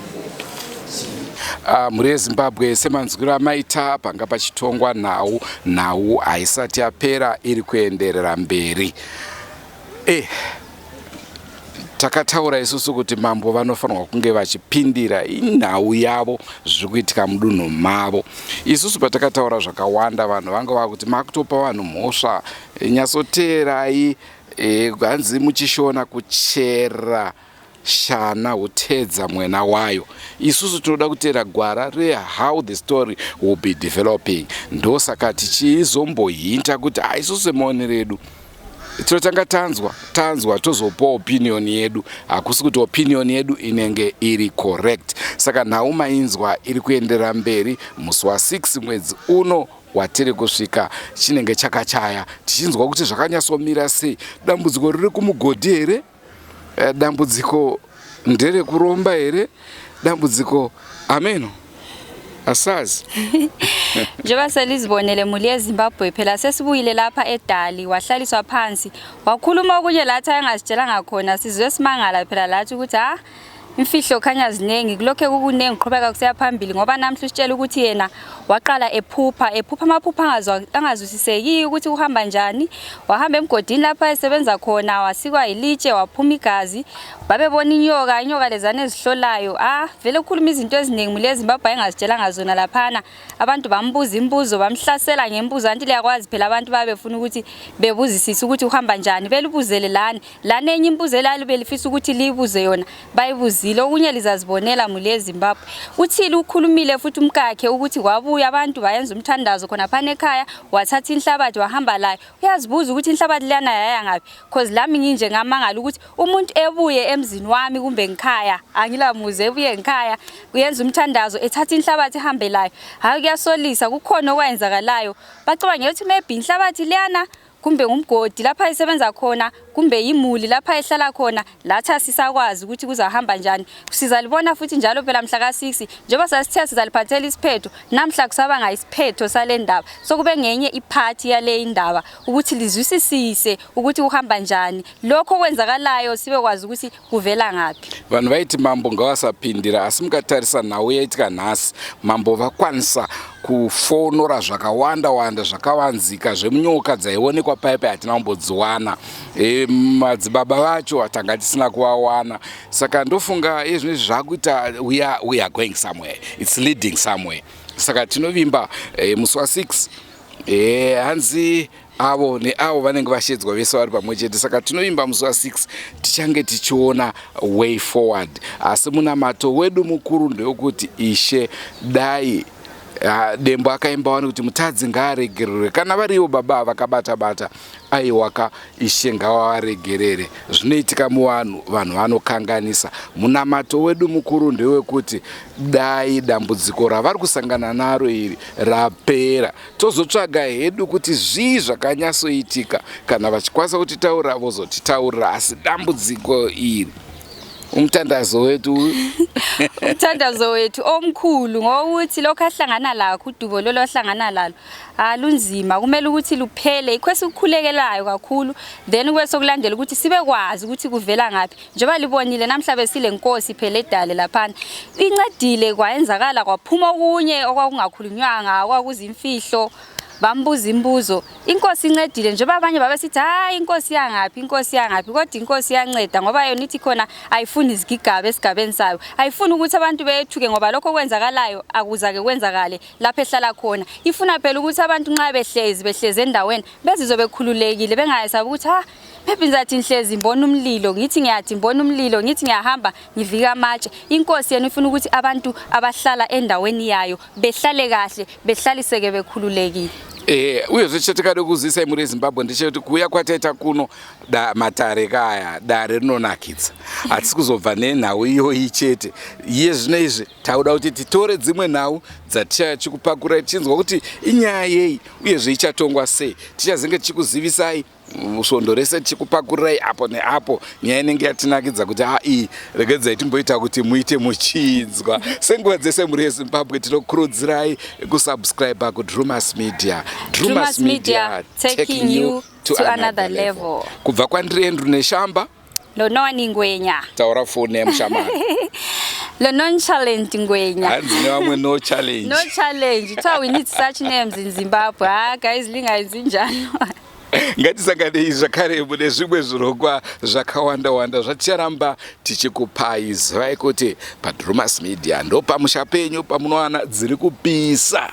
Ah, mhuri yezimbabwe semanzwiro amaita panga pachitongwa nhau nhau haisati yapera iri kuenderera mberi eh, takataura isusu kuti mambo vanofanirwa kunge vachipindira inhau yavo zviri kuitika mudunhu mavo isusu patakataura zvakawanda vanhu vanga vakuti makutopa vanhu mhosva eh, nyatsoteerai eh, hanzi muchishona kuchera shana hutedza mwena wayo isusu tinoda kuteera gwara rehow the story will be developing ndosaka tichizombohinta kuti haisusu semaonero edu tinotanga tanzwa tanzwa tozopa opinion yedu hakusi kuti opinion yedu inenge iri correct saka nhau mainzwa iri kuendera mberi musi wa6 mwedzi uno watiri kusvika chinenge chakachaya tichinzwa kuti zvakanyatsomira sei dambudziko riri kumugodhi here eh, dambudziko nderekuromba here dambudziko ameno asazi Njengoba selizibonele muli yeZimbabwe phela sesibuyile lapha eDali wahlaliswa phansi wakhuluma okunye lathi ayengasitshelanga khona sizwe simangala phela lathi ukuthi ha imfihlo khanya ziningi kulokhe kukuningi qhubeka kusiya phambili ngoba namhla usitshela ukuthi yena waqala ephupha ephupha amaphupha angazwisisekiyo ukuthi kuhamba njani wahamba emgodini lapha esebenza khona wasikwa yilitshe waphuma igazi babebona inyoka inyoka lezana ezihlolayo ah vele kukhuluma izinto eziningi mule eZimbabwe ayengazitshelanga zona laphana abantu bambuza imibuzo bamhlasela ngembuzo anti liyakwazi phela abantu babefuna ukuthi bebuzisise ukuthi uhamba njani belibuzele lani lana enye imibuzo elali belifisa ukuthi liyibuze yona bayibuzile okunye lizazibonela mule eZimbabwe uthile ukhulumile futhi umkakhe ukuthi kwabuya abantu bayenza umthandazo khona phana ekhaya wathatha inhlabathi wahamba layo uyazibuza ukuthi inhlabathi leyana yaya ngaphi cause lami nginje ngamangala ukuthi umuntu ebuye emzini wami kumbe ngikhaya angilamuzi ebuye ngikhaya kuyenza umthandazo ethatha inhlabathi ihambe layo hayi kuyasolisa kukhona okwayenzakalayo bacabangela ukuthi maybe inhlabathi leyana kumbe ngumgodi lapha esebenza khona kumbe yimuli lapha ehlala khona lathi asisakwazi ukuthi kuzahamba njani sizalibona futhi njalo phela mhla ka-6 njengoba sasithe sizaliphathela isiphetho namhla kusabanga isiphetho sale ndaba sokube ngenye iphathi yale indaba ukuthi lizwisisise ukuthi kuhamba njani lokho okwenzakalayo sibekwazi ukuthi kuvela ngaphi vanhu vaiti mambo ngavasapindira asi mukatarisa nhau yaitika nhasi mambo vakwanisa kufonora zvakawanda wanda zvakavanzika zvemunyoka dzaionekwa paya paya hatina kumbodziwana e, madzibaba vacho tanga tisina kuvawana saka ndofunga iye zvino izvi zvakuita we are, we are going somewhere its leading somewhere saka tinovimba e, musi wa6 e, hanzi avo neavo vanenge vashedzwa vese vari pamwe chete saka tinoimba musi wa6 tichange tichiona way forward asi munamato wedu mukuru ndewekuti ishe dai ah, dembo akaimba wani kuti mutadzi ngaaregererwe kana variwo baba vakabata bata aiwaka ishe ngavavaregerere zvinoitika muvanhu vanhu vanokanganisa munamato wedu mukuru ndewekuti dai dambudziko ravari kusangana naro iri rapera tozotsvaga hedu kuti zvii zvakanyasoitika kana vachikwanisa kutitaurira vozotitaurira asi dambudziko iri umthandazo wethu umthandazo wethu omkhulu ngokuthi lokhu ahlangana lakho udubo lolo ahlangana lalo alunzima kumele ukuthi luphele ikho esikukhulekelayo kakhulu then kube sokulandela ukuthi sibekwazi ukuthi kuvela ngaphi njengoba libonile namhla besile nkosi phela edale laphana incedile kwayenzakala kwaphuma okunye okwakungakhulunywanga okwakuzimfihlo bambuza imibuzo inkosi incedile njengoba abanye babesithi hayi inkosi yangaphi inkosi yangaphi kodwa inkosi iyanceda ngoba yona ithi khona ayifuni izigigaba esigabeni sayo ayifuni ukuthi abantu bethuke ngoba lokho okwenzakalayo akuzake kwenzakale lapho ehlala khona ifuna phela ukuthi abantu nxa behlezi behlezi endaweni bezizwe bekhululekile bengayesabi ukuthi ha maybe ngizathi ngihlezi ngibona umlilo ngithi ngiyathi ngibona umlilo ngithi ngiyahamba ngivika amatshe inkosi yena ifuna ukuthi abantu abahlala endaweni yayo behlale kahle behlaliseke bekhululekile. Eh, uyezve chatikada kuzivisa muri Zimbabwe ndechekuti kuuya kwataita kuno da, matare kaya dare rinonakidza. Hatisi kuzobva nenhau iyoyi chete. Iye zvino izvi tauda kuti titore dzimwe nhau dzatichikupakurai tichinzwa kuti inyaya yei uyezve ichatongwa sei. Tichazenge tichikuzivisai svondo rese tichikupakurirai apo neapo nyaya inenge yatinakidza kuti a iyi regedzai timboita kuti muite muchinzwa senguva dzese mhuri yezimbabwe tinokurudzirai kusubscribe kudrumas media. Drumas Media, taking you to another level. Kubva kwandiri Andrew Neshamba. Lononi Ngwenya. Taura foni yemushamani. Lonon Challenge Ngwenya. Hanzi nevamwe no challenge. No challenge. So we need such names in Zimbabwe. Ah, guys, lingayenzi njalo. Ngatisanganei zvakare mune zvimwe zvirongwa zvakawanda wanda zvaticharamba tichikupai. Zivai kuti paDrumas Media ndopamusha penyu pamunowana dziri kupisa.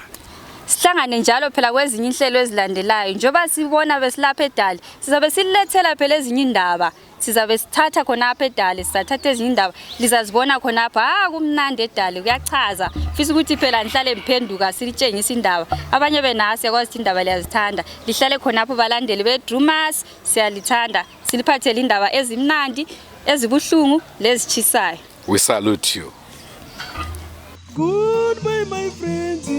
Sihlangane njalo phela kwezinye inhlelo ezilandelayo. Njengoba sibona besilapha edale, sizabe silethela phela ezinye indaba. Sizabe sithatha khonapha edale, sizathatha ezinye indaba, lizazibona khonapha. Ah, kumnandi edale, kuyachaza. Fisa ukuthi phela nihlale niphenduka silitshengisa indaba. Abanye benasi siyakwazi ukuthi indaba liyazithanda. Lihlale khonapho balandeli beDrumas, siyalithanda. Siliphathele indaba ezimnandi, ezibuhlungu lezitshisayo. We salute you. Goodbye my friends.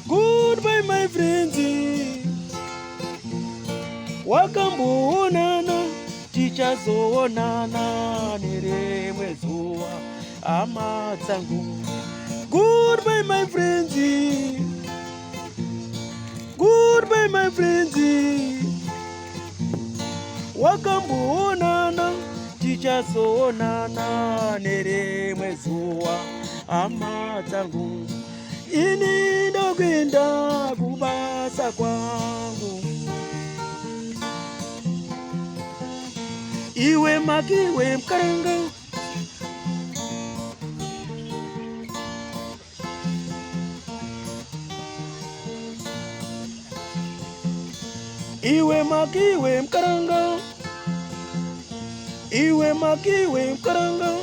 Goodbye my friends. Wakamboonana tichazoonana nerimwe zuva hama dzangu. Goodbye my friends. Goodbye my friends. Wakamboonana tichazoonana nerimwe zuva hama dzangu. Ini ndokuenda kubasa kwangu. Iwe makiwe mkaranga. Iwe makiwe mkaranga. Iwe makiwe mkaranga.